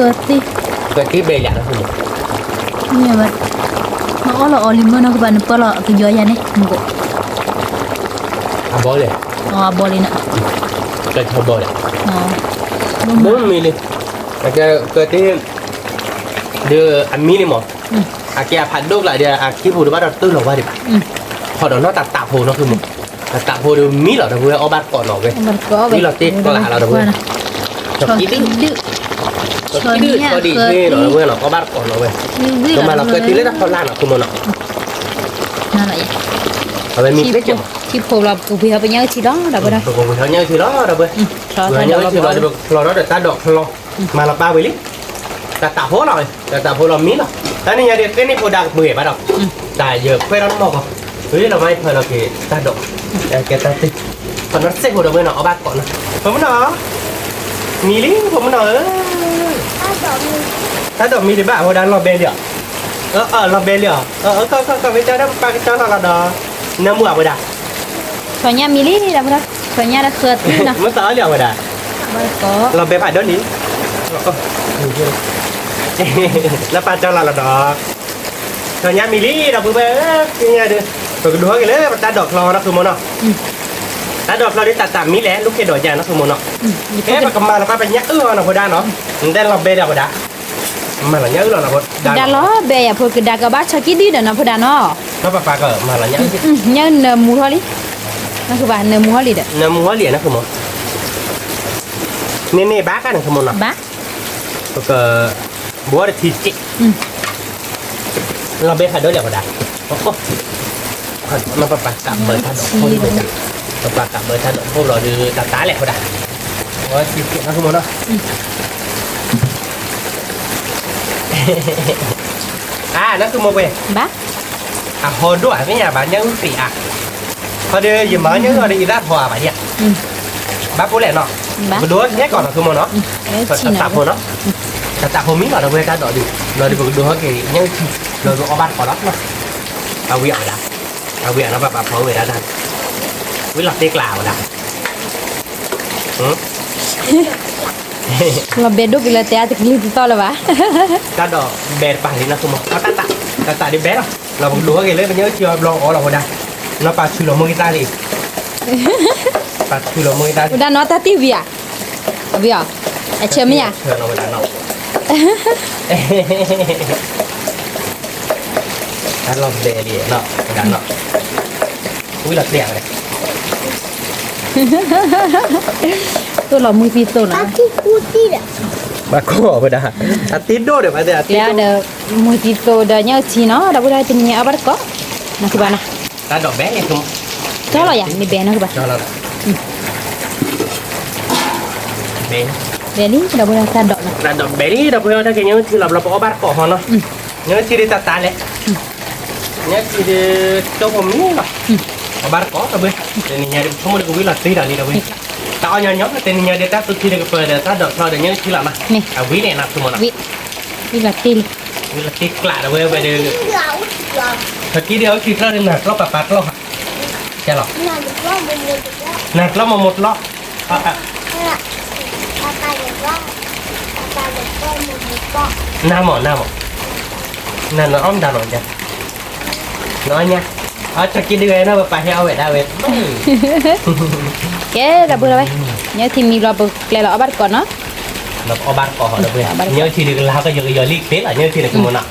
ဒ်နီၤ, ဃၢၤတံၢ်ဘဲလံနီၤ, မ့ၢ်အီၣ်လီၤအီၤလံမ့ၢ်နီၤ ကဘၣ်နပၢလီၤကယီယၤန့ၣ်, အဘီလဲၣ်, အဘီလံနီၤ, ဘီလဲၣ်, ဘီမံလံ, ဃၢၤတံၢ် ဒီးအမံလံမး, အကဲအဖးဒိၣ်ကျါဒီး အခံပူၤဒီးဘၣ်ဒီးတုၢ်လီၤဝါဒံးဘၣ်, ခီဒီးနီၢ်တၢ်တးဖိနီၤ ဃုမး, တၢ်တးဖိဒီးမံလီၤ ဒီပုၢ်ဝဲၢ် အီၣ်ဘၣ်တကိးနီၤဝဲ, ဝံၤလီၤတ့ကျါလီၤ ဒီပုၢ်ဝဲၢ်, ဆီကံဒုၣ်, ဆီကံဒုၣ် ဆီဒံၣ်နီၤ ဒီပုၢ်ဝဲၢ်နီၤ အီၣ်ဘၣ်တကိးနီၤဝဲ, ကမၤလီၤဃၢၤတံၢ်လၢတၢ်ဖီလာ်နီၤ ဃုမးနီၤ, အဝဲမံကျဲကဲးမး, ပကဝံၤဟီပညၣ်အုၣ်ထံလီၤ ဒီပုၢ်ဝဲၢ်, ပကဝံၤဟီညၣ်အုၣ်ထံလီၤ ဒီပုၢ်ဝဲၢ်, ဝံၤဟီညၣ်အုၣ်ထံလီၤ ဒီးပကဖျီထီၣ်ဒီးတၢ်ဒိးဖျီ, မၤလီၤပၢ်ဝံၤလံ တၢ်တးဖိလီၤ, တၢ်တးဖိလီၤမံလီၤ, တၢ်နံၤညါဒုးကဲန့ၣ်ဖိဒါကပှ့ၤဘၣ်ဒီး, တၢ်ယခွဲးထီၣ်တမီၢ်ကီး, ဝံၤလီၤမ့ၢ်ဖၢလီၤက့ၤတၢ်ဒိး, ကဲတၢ်တ့, ပနီၢ်တစဲးဖိဒီပုၢ်ဝဲၢ်နီၤ အီၣ်ဘၣ်တကိးနီၤ, ဖိမုၣ်နီၤ, မံလံ ဖိမုၣ်နီၤဧၢ, တၢ်ဒိးမံဒံးဘၣ် အဝဲဒၣ်လီၤဘဲလံဧါ, အၢ လီၤဘဲလံဧါ, အၢ ခီခီခီ မ့ၢ်ကၠီဒီးပၢ်ကၠီလီၤလီၤဒီး နၢမူအဝဲဒၣ်, ဆီညၣ်မံလံ ဒီပုၢ်ဝဲၢ်, ဆီညၣ်ဒီးဃၢသံနီၤ, မ့ၢ်သးအီၣ်လံအဝဲဒၣ်, လီၤဘဲဖးဒိၣ်လံ, လၢပၢ်ကၠီလီၤလီၤဒီး ဆီညၣ်မံလံဒီပုၢ်ဝဲၢ်, ကညါဒီး ပကဒိးဟဲက့ၤလၢပတၢ်ဒိးချီနီၢ်ဃုာ်မ့ၢ်နီၤ, တၢ်ဒိးချီဒ်တၢ်တၢ်မံလဲၣ် လူၤခ့ဒိးယါနီၢ်ဃုာ်မ့ၢ်နီၤ, ကဲပကမၤလီၤပှၤပညၣ်အုၣ်အီၤနီၢ်ဖိဒါနီၤ, နတဲလီၤဘဲဒီးဖိဒါ, မၤလီၤညၣ်အုၣ်လီၤနီၢ်ဖိဒါလီၤ, ဘဲယၤဖိကဒါကဘၣ်ဆီကံဒုဒီးနီၢ်ဖိဒါနီၤ, နီၢ်ပၢ်ပၢ်ကမၤလီၤညၣ်အုၣ်, ညၣ်နၢမူထီၣ်လံ, နၢမူထီၣ်လံဧါနီၢ်ဃုာ်မ့ၢ်, န့ၣ်န့ၣ်ဘၣ်ကါနီၢ်ဃုာ်မ့ၢ်နီၤ, ပက ဘိးတထံစ့ၢ်, လီၤဘဲဖးဒိၣ်လံဖိဒါ, နီၢ်ပၢ်ပၢ်ကးဘၢတၢ်ဒိးဖိလံ, ပၢ်ကးဘၢတၢ်ဒိးဖိလီၤဒီးတၢ်တၢ်လဲၣ်ဖိဒါ, ဘိးတထံစ့ၢ်နီၢ်ဃုာ်မ့ၢ်နီၤ, အါ နီၢ်ဃုာ်မ့ၢ်ပှဲၤ အဟီဒိၣ်ဧါ မ့ၢ်ညါဘၣ် ညၣ်အုၣ်သ့ၣ်အါ, ခီဒီးယမၤညၣ်အုၣ်ဒီးယသၣ်ဖီအါဘၣ်ဒံး, ဘၣ်ဖိလဲၣ်နီၤ, ပကဒိးဟဲက့ၤနီၢ်ဃုာ်မ့ၢ်နီၤ, တၢ်သၣ်ဖိနီၤ, တၢ်သၣ်ဖိမံလီၤဒီပုၢ်ဝဲၢ်တၢ်ဒိးဒုး, လီၤဒီးပကဒိးဟဲက့ၤညၣ်အုၣ်ထံ, လီၤဒီးအီၣ်ဘၣ်တကိးလီၤ, အဝံၤအီၣ်ဝဲဒၣ်, အဝံၤအီၣ်နီၢ်ပၢ်ပၢ်ဖီဝဲဒၣ်တၢ်, ဝံၤလီၤတ့ကျးဝဲဒၣ် လီၤဘဲဒိၣ်က့ၤလၢတဲ အတကလုၢ်တသီၣ်လၢၤဘၣ်, တၢ်ဒိးဘဲတပၤလံနီၢ်ဃုာ်မ့ၢ်, တၢ်တၢ်, တၢ်တၢ်ဒ်ဘဲလီၤ, လီၤပကဒိးဟဲက့ၤလၢပညၣ်အုၣ်ထံအီၤဘျီအီၣ်လီၤဖိဒါ, နီၢ်ပၢ်ဆူၣ်လီၤမူက့ၤတၢ်လံ, ပၢ်ဆူၣ်လီၤမူက့ၤတၢ်လံ, ဝဲဒၣ်နီၢ်တၢ်တံၢ်ဝံၤဧါ, ဝံၤအီၤ, အဆၢမ့ၢ်ဧါ, ဆၢလီၤဝဲဒၣ်နီၢ် တၢ်လီၤဘဲလံနီၢ်, ဝဲဒၣ်နီၢ်, ဝံၤလီၤတ့ဝဲဒၣ်, သိၣ်လီၤမုၢ်သံသိးနီၢ်, ဘၣ်ကိးဝဲဒၣ်, အတ့ဒိၣ်ဒီးဘၣ်သ့ၣ်, ဒီးမုၢ်သံသိးဒီးညၣ်အုၣ်ထံနီၢ် ဒီပုၢ်ဝဲၢ်တနံၤညါအီၣ်ဘၣ်တကိး, နီၢ်ဃုာ်ဘၣ်နီၤ, တၢ်ဒိးဘဲ, ကၠီလီၤယၤ မ့ၢ်ဘဲနီၢ်ဃုာ်ဘၣ်, ဘဲလံ ဒီပုၢ်ဝဲၢ်တၢ်ဒိးနီၤ, တၢ်ဒိးဘဲလံ ဒီပုၢ်ဝဲၢ် တၢ်က့ၤညၣ်အုၣ်ထံလီၤဘျီပအီၣ်ဘၣ်တကိးဟီနီၤ, ညၣ်အုၣ်ထံဒ်တၢ်တၢ်လဲၣ် ညၣ်အုၣ်ထံဒီး ကၠိဖိမံလီၤ, အီၣ်ဘၣ်တကိးဒီပုၢ်ဝဲၢ်, တနံၤညါဒီး ဆိကမိၣ်ဒီးကဝံလီၤတ့ဒီးလံဒီပုၢ်ဝဲၢ်, တၢ်အီၣ်ညီညီ တနံၤညါဒီး တၢ်သူၣ်ထံဒီးကပၢၤဒီး တၢ်ဒိးချီဒီးညၣ်အုၣ်ထံလီၤနီၤ, အဝံၤန့ၣ်နီၢ်ဆိကမိၣ်နီၤ, ဝံၤလီၤတ့လံ, ဝံၤလီၤတ့ကျးဒီပုၢ်ဝဲၢ်ဒီး, ပကံဒီးအီထံကျီဒီး နၤကျီပၢ်ပၢ်ကျီ, ကဲလီၤ, နၤကျီမိၢ်မိၢ်ကျီ နမ့ၢ် နမ့ၢ် နနအီၣ်မတၤလီၤ, နအီၣ်ညါ, အီၣ်ဆီက့ဒုဝဲနီၤ ပပာ်ဟဲအီၣ်ဝဲဒၣ်ဝဲ, ကဲ ဒီပုၢ်ဝဲၢ်, ညၣ်ထံမံဘျီ ပကျဲလီၤအီၣ်ဘၣ်တကိးနီၤ, ပအီၣ်ဘၣ်တကိး, ညၣ်ထံဒုးကလၤကယီကယီလံချ့လီၤ ညၣ်ထံန့ၣ် ဃုမ့ၢ်နီၤ,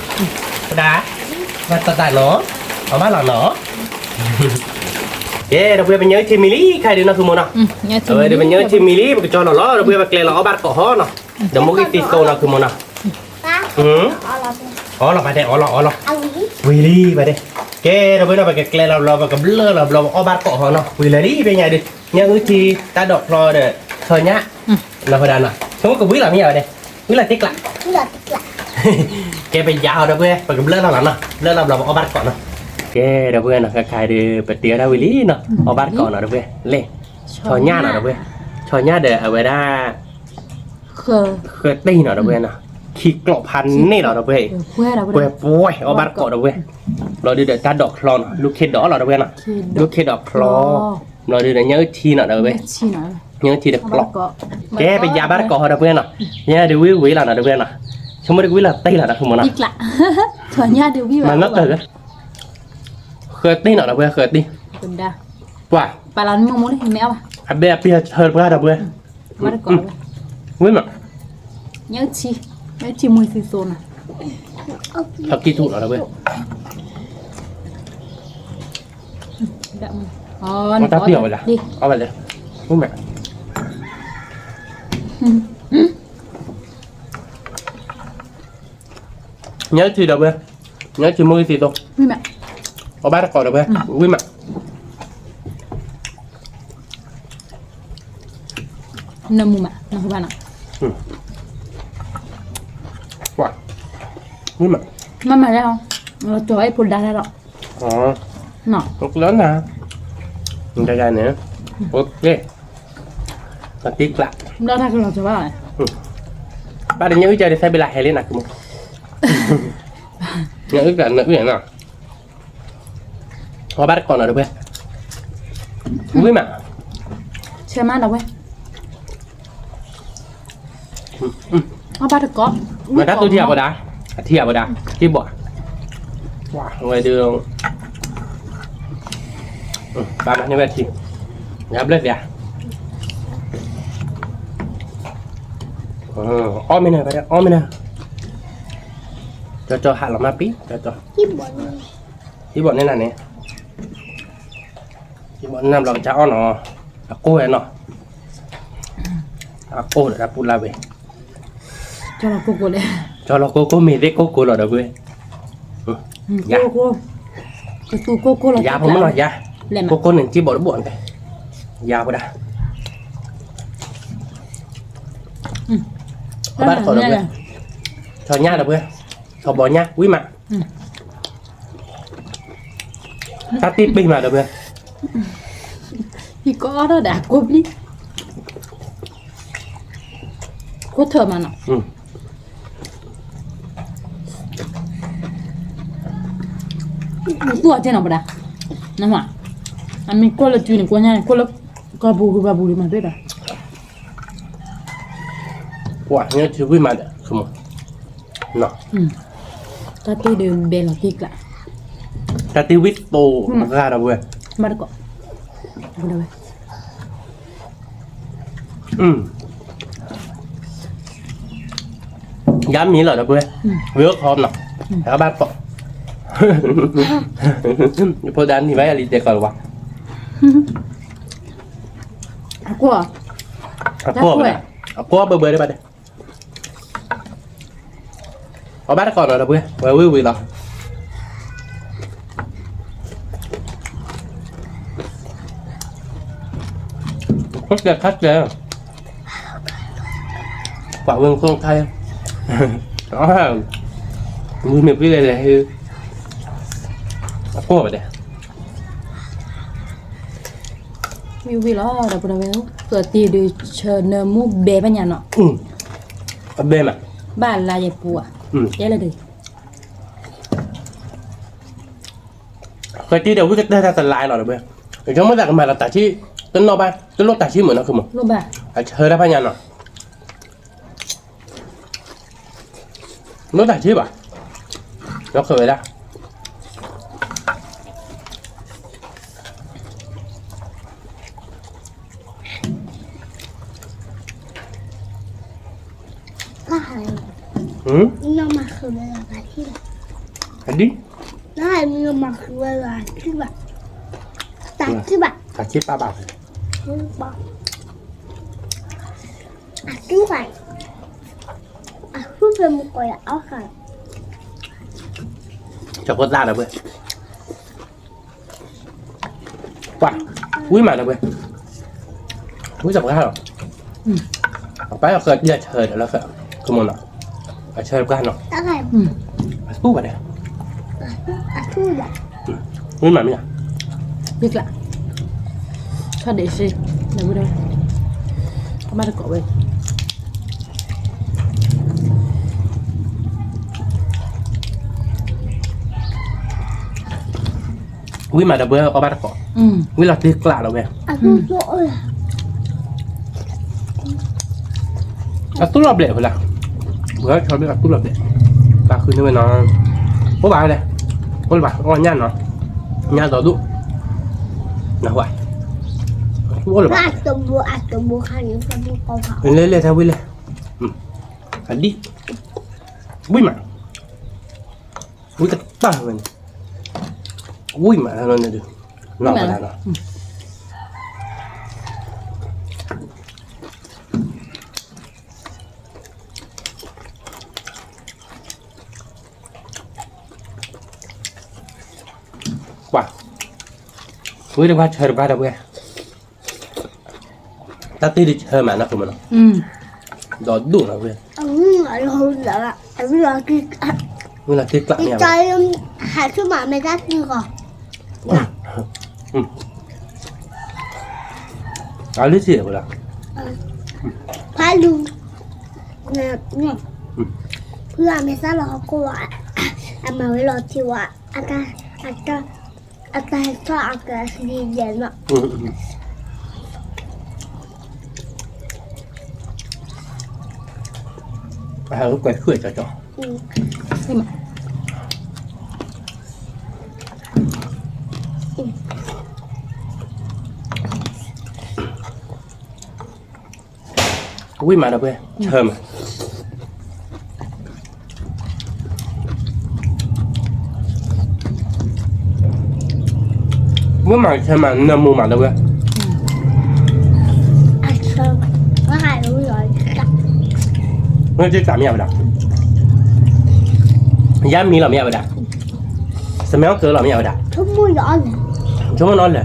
ပဒၣ်, ဘၣ်တၢ်တၢ်နီၤ, အီၣ်ဘၣ်လီၤနီၤ, ကဲ ဒီပုၢ်ဝဲၢ် ပညၣ်ထံမံလံ ခဲဒုးနီၤ ဃုမ့ၢ်နီၤ, အဝဲဒီးပညၣ်ထံမံလံ ပကကၠီလီၤလီၤ ဒီပုၢ်ဝဲၢ် ပကျဲလီၤအီၣ်ဘၣ်တကိးဟီနီၤ, ဒီးမိၢ်ကသံသိနီၤ ဃုမ့ၢ်နီၤ အီၣ်လီၤဘၣ်ဒဲး အီၣ်လီၤ အီၣ်လီၤ, ဝံၤလံဘၣ်ဒဲး, ကဲ ဒီပုၢ်ဝဲၢ်နီၤ ပကကျဲလီၤဘျီ ပကဘျၢလီၤဘျီ ပအီၣ်ဘၣ်တကိးဟီနီၤ ဝံၤလၢလံ ဖဲညါဒုး ညၣ်အုၣ်ထံ တၢ်ဒိးဖျီဒီး ဆီညၣ်, နီၤဖဒၣ်နီၤ ဆိကမိၣ်ကဝံလီၤမ့ၢ်ဝဲဒဲး, ဝံလီၤတ့ကျး, ကဲ ပယါအီၤ ဒီပုၢ်ဝဲၢ် ပကဘျၢလီၤလီၤနီၤ ဘျၢလီၤဘျီ ပအီၣ်ဘၣ်တကိးနီၤ, ကဲ ဒီပုၢ်ဝဲၢ်နီၤ ခဲခါဒုး ပတ့အီၣ်ဒၣ်ဝံၤလံနီၤ အီၣ်ဘၣ်တကိးနီၤ ဒီပုၢ်ဝဲၢ် လဲၣ်, ဆီညၣ်နီၤ ဒီပုၢ်ဝဲၢ်, ဆီညၣ်ဒီးအဝဲဒၣ် ဃၢတ့ၢ်နီၤ ဒီပုၢ်ဝဲၢ်နီၤ, ခံကျိးဖးန့ၢ်လီၤ ဒီပုၢ်ဝဲၢ်, ပှဲၤပှဲၤ အီၣ်ဘၣ်တကိး ဒီပုၢ်ဝဲၢ်, ဘျီဒုးဒီးတၢ်ဒိးဖျီနီၤ လူၢ်ခ့ဒိးလီၤ ဒီပုၢ်ဝဲၢ်နီၤ, လူၢ်ခ့ဒိးဖျီ, ဘျီဒုးဒီးညၣ်အုၣ်ထံနီၤ ဒီပုၢ်ဝဲၢ်, ညၣ်အုၣ်ထံဒီးကျိး, ကဲ ပယါဘၣ်တကိးဟီ ဒီပုၢ်ဝဲၢ်နီၤ, ညၣ်ဒုးဝံဝံလီၤနီၤ ဒီပုၢ်ဝဲၢ်နီၤ, ဆိကမိၣ်ဒုးကဝံလီၤတ့ၢ်လီၤ ဒီပုၢ်ဝဲၢ်နီၤ, မၤနီၣ်တၢ်ဂ့ၤ, ဃၢတ့ၢ်နီၤ ဒီပုၢ်ဝဲၢ် ဃၢတ့ၢ်, ပှၤ အဘဲအပ့ၢ်ဟၢတပှၢ် ဒီပုၢ်ဝဲၢ်, ဝံမး, ညၣ်အုၣ်ထံ, ညၣ်အုၣ်ထံမုၢ်သံသိနီၤ, ဟဲကံၢ်ထူၣ်နီၤ ဒီပုၢ်ဝဲၢ်, တၢ်ပံၢ်အီၤဝဲဒၣ်, အီၣ်ဝဲလဲၣ်, ဝံမး, ညၣ်အုၣ်ထံ ဒီပုၢ်ဝဲၢ်, ညၣ်အုၣ်ထံမုၢ်သံသိ, အီၣ်ဘၣ်တကိး ဒီပုၢ်ဝဲၢ်, ဝံမး နမူမး နဟူဘၣ်နီၤ, ဝံမး, မ့မးလၢ, လီၤကၠီၤအဲၣ်ဖိဒါတၢ်ဒီး, လီၤနၤ, တဂၤန့ၣ်, အိၣ်ကဲ, တၢ်တံၢ်ကျး, ဘျီတၢ်ကလီၤကၠီၤဘၣ်, ဘၣ်တညၣ်အုၣ်ကၢ်ဒ်သဲဘ့လးဟဲလံနၤကမိၣ်, ညၣ်အုၣ်ကၢ်နၢအုၣ်နီၤ, အီၣ်ဘၣ်တကိးနီၤဒီပုၢ်ဝဲၢ်, ဝံၣ်မး, ဆဲမးဒီပုၢ်ဝဲၢ် အီၣ်ဘၣ်တကိး, မတၤသူထံၣ်အပဒၣ်, အထံၣ်အပဒၣ်, ထံၣ်ဘီၣ်, ဝဲဒုး, ပၢ်မၤန့ၢ်ဝဲထံ, ယဘျၢသ့ဧါ, အီၣ်မ့ၢ်န့ၣ်, အီၣ်မ့ၢ်န့ၣ်, ကၠီကၠီဟးလီၤမးပံ, ကၠီကၠီ, ထံၣ်ဘီၣ်န့ၣ်နၤန့ၣ်, ထံၣ်ဘီၣ်န့ၣ်နၤဘျီကစၢ်အီၣ်နီၤ, အကိၢ်ဝဲနီၤ, အကိၢ်ဒီးတၢ်ပူၤလၢ်ဝဲ, ကၠီလီၤကိၢ်ကိၢ်လဲၣ်, ကၠီလီၤကိၢ်ကိၢ်မ့ၢ်သ့ၣ်ကိၢ်ကိၢ်လီၤဒီပုၢ်ဝဲၢ်, ယၤ, ကသူကိၢ်ကိၢ်လီၤ, ယၤဖိမုၣ်နီၤယၤ, ကိၢ်ကိၢ်န့ၣ်ထံၣ်ဘီၣ်တဘီၣ်န့ၣ်, ယၤဖိဒၣ်, အီၣ်ဘၣ်တကိးဒီပုၢ်ဝဲၢ်, ထီၣ်ညၣ်ဒီပုၢ်ဝဲၢ်, ထီၣ်ဘီညၣ် ဝံၣ်မး တၢ်တ့ပ့ၢ်မးဒီပုၢ်ဝဲၢ်, ဟံၣ်ကအီၣ်ထီၣ်ဒီးအကိၢ်ဘျံၣ်, ကိၢ်ထၢၣ်မးနီၤ, သူၣ်အီၤကဲနီၤပဒၣ်, နမ့ၢ်, အမ့ၢ်ကိၢ်လၢစုန့ၣ် ကိၢ်ညါန့ၣ် ကိၢ်လၢကီၢ်ပူၤဂုၤဘၣ်ပူၤလံမးသ့ၣ်ဒီး ကွၢ်ညါထံဝံၣ်မးဒီး, တၢ်တ့ဒုးဘဲလီၤတ့ကျး, တၢ်တ့ဝံၣ်သိးမဂၤဒီပုၢ်ဝဲၢ်, ဘၣ်တကိး, ယၤမံၤလီၤဒီပုၢ်ဝဲၢ်, ဝံၤအိၣ်ခီနီၤ, ဘၣ်တကိး, ယဖိဒါနံၤဘၣ်ယၤလံတဲကီးလၢၤဘၣ်, အကွၢ်, အကွၢ်ဘၣ်, အကွၢ်ဘၢဘၢဒၣ်ဘၣ်ဒၣ် အီၣ်ဘၣ်တကိးနီၤဒီပုၢ်ဝဲၢ်, ဝဲဝံၣ်ဝံၤလီၤ, ခါကဲ, ကွၢ်ဝဲခိၣ်ခါ, မုၢ်မ့ၢ်ပှံၢ်လဲၤလဲၤ, အကိၢ်ဘၣ်ဒဲး ဝံၣ်ဝံၣ်လီၤ ဒီပုၢ်ဒီဝဲၢ်, ကတ့ဒုးဆၢနၢမူဘဲဘၣ်ညါနီၤ, အဘဲမး, ဘၣ်လါယပူၤဧါ, တဲလၢဒုး, ကတ့ဒီးဝံၣ်ကတၢၢ်တၢ်တလါလီၤဒီပုၢ်ဝဲၢ်, ယဆိကမိၣ်သးကမၤလီၤတၢ်ဆံ, တနီၣ်ဘၣ် တလိၣ်တၢ်ဆံမုၢ်နီၤ ခမုၣ်, အဆၢတၢ်ဖးညါနီၤ လိၣ်တၢ်ဆံဘၣ်, ဒီးဃုာ်ဝဲဒၣ်, အဒံ, တၢ်ဆံဘၣ်, တၢ်ဆံဘၣ်, အဆူၣ်ဖဲမုၢ်ကီးယၤအီၣ်ဃာ်, ကၠီဖိသၣ်ဒီပုၢ်ဝဲၢ်, ပှၤ, ဝံၣ်မးဒီပုၢ်ဝဲၢ်, ဝံၣ်စီၤပှၢ်လီၤ, အပၢ်လီၤဃာ်ဒ်အဆၢဒီးလီၤဃာ်, ကမီၤနီၤ, အဆၢတပှၢ်နီၤ, အဆူၣ်ဘၣ်ဒီး, ဝံၣ်မးမ့ၢ်ဧါ, ယကျး, ထီၣ်ဒံးစ့, ဒီပုၢ်ဒီဝဲၢ်, အဘၣ်တကိးဝဲ ဝံၣ်မးဒီပုၢ်ဝဲၢ်အီၣ်ဘၣ်တကိး, ဝံၣ်လီၤတ့ကျးလီၤဝဲ, အသူၣ်လီၤဘျဲၣ်ဖဲလဲၣ်, ဝဲဆီဘ့ၣ်အသူၣ်လီၤဘျဲၣ်, ဘၣ်ဃုန့ၢ်ဝဲနီၤ, အိၣ်ဘၣ်လဲၣ်, အိၣ်လၢၤဘၣ် အီၣ်ညၣ်နီၤ, ညၣ်ဒီဒူၣ်, နဟူဧါ, အိၣ်လၢၤဘၣ်, လဲၤလဲၤထါဝံၣ်လဲၣ်, အဒံ, ဝံၣ်ကတၢၢ်ဝဲန့ၣ်, ဝံၣ်မးလီၤန့ၣ်ဒုး, နီၢ်မးလီၤ, ကွၢ်, ဝံၣ်တပှၢ်ဆၢတပှၢ်ဒီပုၢ်ဝဲၢ်, တၢ်တ့ဒုးဆၢမးနီၤ ခမီၤနီၤ, ဒီဒူၣ်နီၤဝဲ, ဝံၣ်လီၤတ့ကျး, ဟးဆူၣ်မးမ့ၢ်တၢ်တ့ဂီၤ, အလၢစံးဝဲဒၣ်, ဖးလူၤ, ဖုအမဲာ်သၣ်လီၤဟီၣ်ခိၣ်ဝဲ, အမၤဝဲလီၤထံဝဲ, အတၢ်, အတၢ်, အတၢ်ဟဲထီၣ်အကစံယဲၢ်နီၤ. အဟးကွဲးဃုာ်ကၠီကၠီ. ဝံၣ်မးဒီပုၢ်ဝဲၢ်, ဆၢမး, ဝံၣ်မးဆၢမး နၢမူမးဒီပုၢ်ဝဲၢ်, အဆၢမး, ဝဲတစးမ့ၢ်ဝဲဒၣ်, ယါမံၤလီၤမ့ၢ်ဝဲဒၣ်, စမဲအီၣ်ကၢလီၤမ့ၢ်ဝဲဒၣ်, ဆိကမိၣ်နီၤလၢာ် ခီညါ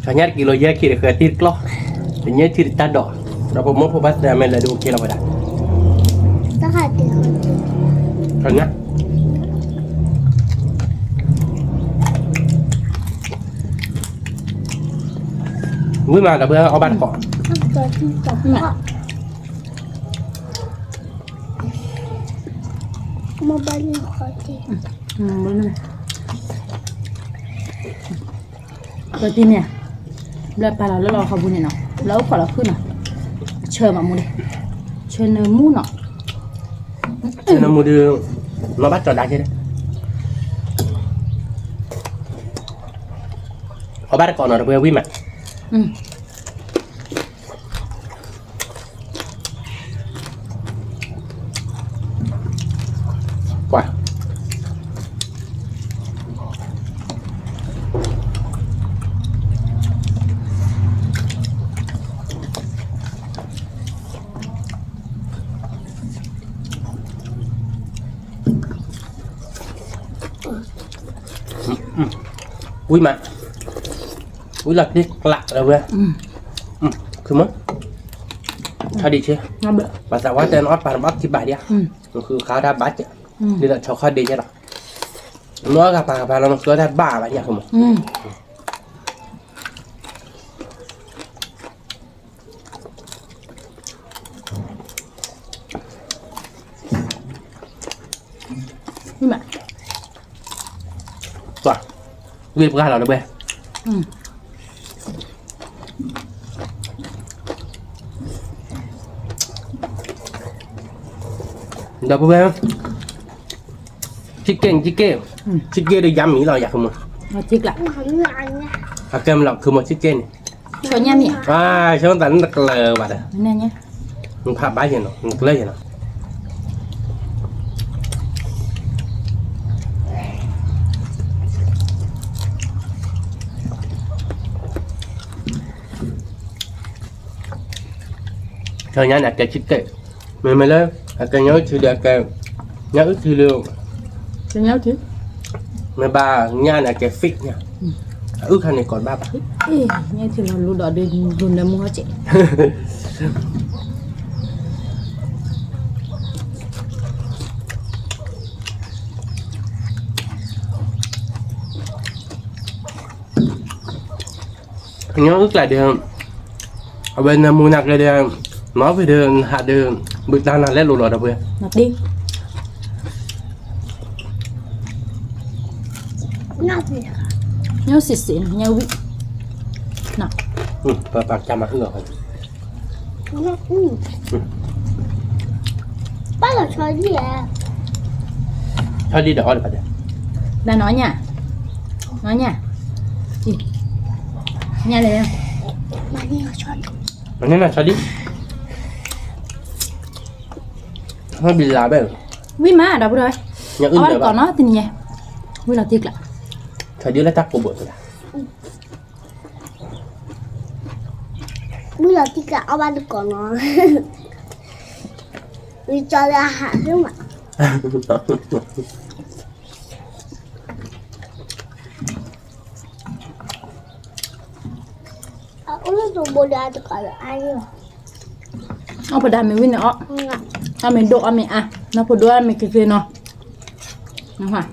တက့ၤလီၤယဲၢ်ခံတဃၢၤတံၢ်တကျီၢ်, တညဲၣ်ထံတတၢ်ဒီး, ဒီးပမိၢ်ဖိဘၣ်သးမဲာ်လၢဒိၣ်ကဲလီၤဝဲဒၣ်, ခီညါ, ဝံၣ်မးဒီပုၢ်ဝဲၢ် အီၣ်ဘၣ်တကိး မ့ၢ်ဘၣ်န့ၣ်ဃီတံၢ်, ဃီတံၢ်န့ၣ်, ဘျၢပာ်လီၤလၢလီၤဃီပူၤန့ၣ်နီၤ, ဘျၢအိၣ်ခိးလီၤခုၣ်နီၤ, ဆၢမးမူန့ၣ်, ဆၢနၢမူနီၤ, ဆၢနၢမူဒုး, မၤဘၣ်ကၠီၤဒါကဲ, အီၣ်ဘၣ်တကိးနီၤဒီပုၢ်ဝဲၢ် ဝံၣ်မး ပှၤ, ဝံၣ်မး, ဝံၣ်လီၤတံၢ်ကျးလၢဝဲ, ခုမီၤ, ထီၣ်ဒံးဆ့, ဘၣ်သးဝါတဲနအီၣ်ပာ်နဘၣ်ခံဘၣ်ဒံးဧါ, ဃုခါတၢ်ဘၣ်စဲး, ဒ်သိးဆီခီၣ်ဒ့ကဲလီၤ, နအီၣ်ဂၤပာ်ဂၤပာ်လီၤ နဃုအီၣ်တၢ်ဘၣ်ဘၣ်ဒံးဧါ ခုမီၤ. ဝံၣ်ပှၢ်လီၤတဘဲ, ဒီပုၢ်ဝဲၢ်, chicken, chicken, chicken ဒီးယါမံၤလီၤ ယၤ ခုမီၤ, အကဲမလီၤ ခုမီၤ chicken န့ၣ်, ဆိသးန့ၣ်တကျၢၤဘၣ်ဒီး, နဖးဘၣ်ယဲၢ်နီၤ နကျၢၤယဲၢ်နီၤ. ဆၢညါန့ၣ် အကဲ chicken, မ့မ့ၢ်လၢ အကဲညါအုၣ်ထံဒီး အကဲ ညါအုၣ်ထံလၢ မ့ၢ်ဘၣ်ညါန့ၣ် အကဲ fish ညါ, အုၣ်ခါန့ၣ် ကိးဘၣ်ဘၣ်, ညါထံလီၤလူဒီး ဒုးနၢမူဟီၣ်စဲး ညါအုၣ်ကျးဒီး အဝဲနၢမူနၤကျဲဒီး မၤဖဲဒီး နဟးဒီး ဘုးတၢ်နၤလဲၤလိာ်လီၤဒီးပှဲၤ, ညါစ့ၢ်စ့ၢ် ညါဝံၣ်, ပပာ်ကမၤအုၣ်အီၤ, ဘၣ်လီၤဆီဒံၣ်ဧါ, ဆီဒံၣ်ဒီးအီၣ်တဖၣ်ဒီး, ဘၣ်နီၢ်ညါ, နီၢ်ညါ, ညါလဲၣ်, မၤန့ၢ်ဆီဒံၣ်, ဘံလၤဘဲၣ်, ဝံၣ်မးဒီပုၢ်ဒီဝဲၢ်, အီၣ်ဘၣ်တကိးနီၤတနံၤညါ, ဝံၣ်လီၤတံၢ်ကျး, ဆီဒံၣ်လၢတၢ်ကိးဘိးတဒၣ် ဝံၣ်လီၤတံၢ်ကျး အီၣ်ဘၣ်တကိးနီၤ, ဝံၣ်ကၠီလၢအဟးသ့မး, အအိၣ်လၢတဘိဒီးတကိးလၢအါန့ၣ်လီၤ, အီၣ်ပဒၣ်မ့ၢ်ဝံၣ်န့ၣ်အီၣ်, အီၣ်မ့ၢ်ဒိၣ်အီၣ်မ့ၢ်အါ, နီၢ်ဖိဒိၣ်အီၣ်မ့ၢ်က့ၤက့ၤနီၤ, နဟါ အ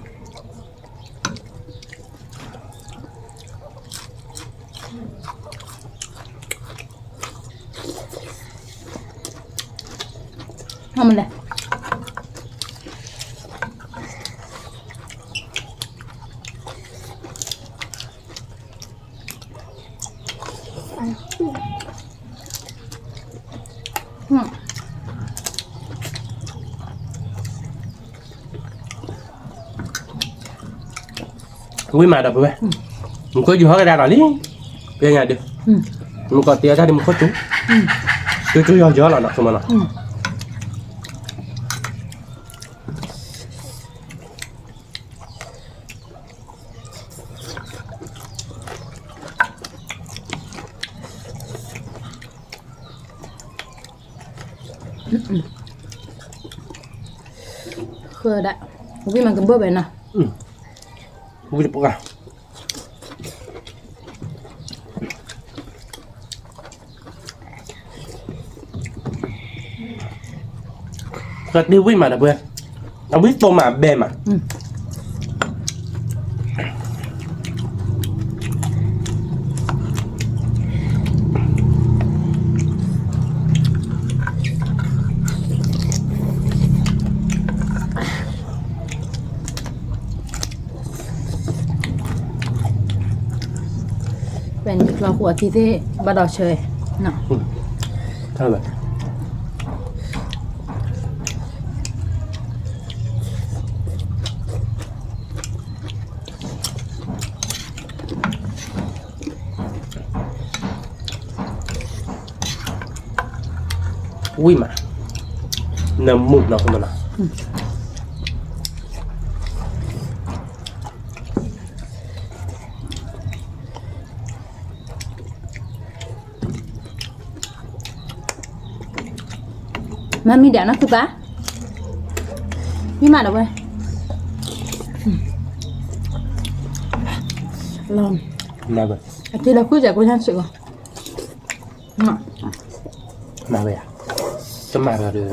မလဲၣ်. ဝံၤမးဒီပုၢ်ဝဲၢ်, မူခိၣ်ယူၤဟီၣ်ကဒါလီၤလံ, ပညါဒုး, မူကီၢ်တ့အီၣ်တၢ်ဒ်မူခိၣ်စူၤ, ကၠူကၠူယီၤယီၤလီၤနီၤ ဆိကမိၣ်နီၤ. ဃၢဒၣ်, ဝံၤမးကဘၢၣ်ဝဲနီၤ, ဝံၤတပှၢ် ကတ့ဝံၤမးဒီပုၢ်ဝဲၢ်, အဝံၤသိးမးဘဲမး. ဖဲန့ၣ်ကျီဃိအထံသ့ၣ်ဘၣ်ဒီးဆၢ, ဝံၤမး, နမူနီၤ မၤမံၤဒၣ်နီၤ ခုပၢ်, မံမးဒီးဝဲ, လီၤ, အက့လီၤ ဃုစဲးကိညါစ့ၢ်ကီး, မၤဝဲယၤ, တမၤဒီး,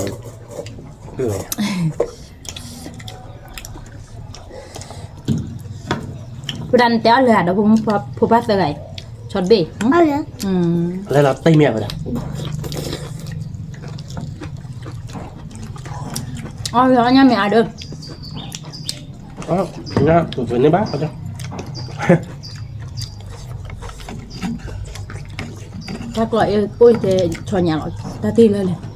ပဒၣ်နတဲအီၤလၢၤဒီး ဖိပၢ်သၢဂၤအံၤ, ဆီတဘ့ၣ်, လၢလီၤတံၢ်မ့ၢ်ဝဲဒၣ်, အီၣ်လၢအီၣ်ညၣ်မ့ၢ်အါဒီး, ညၣ်ပှဲၤန့ၢ်ဘၣ် တၢ်ကျီအ့ၣ်အိၣ်တဲဆီညၣ်လီၤ တၢ်တ့ၢ်လၢလဲၣ်, တ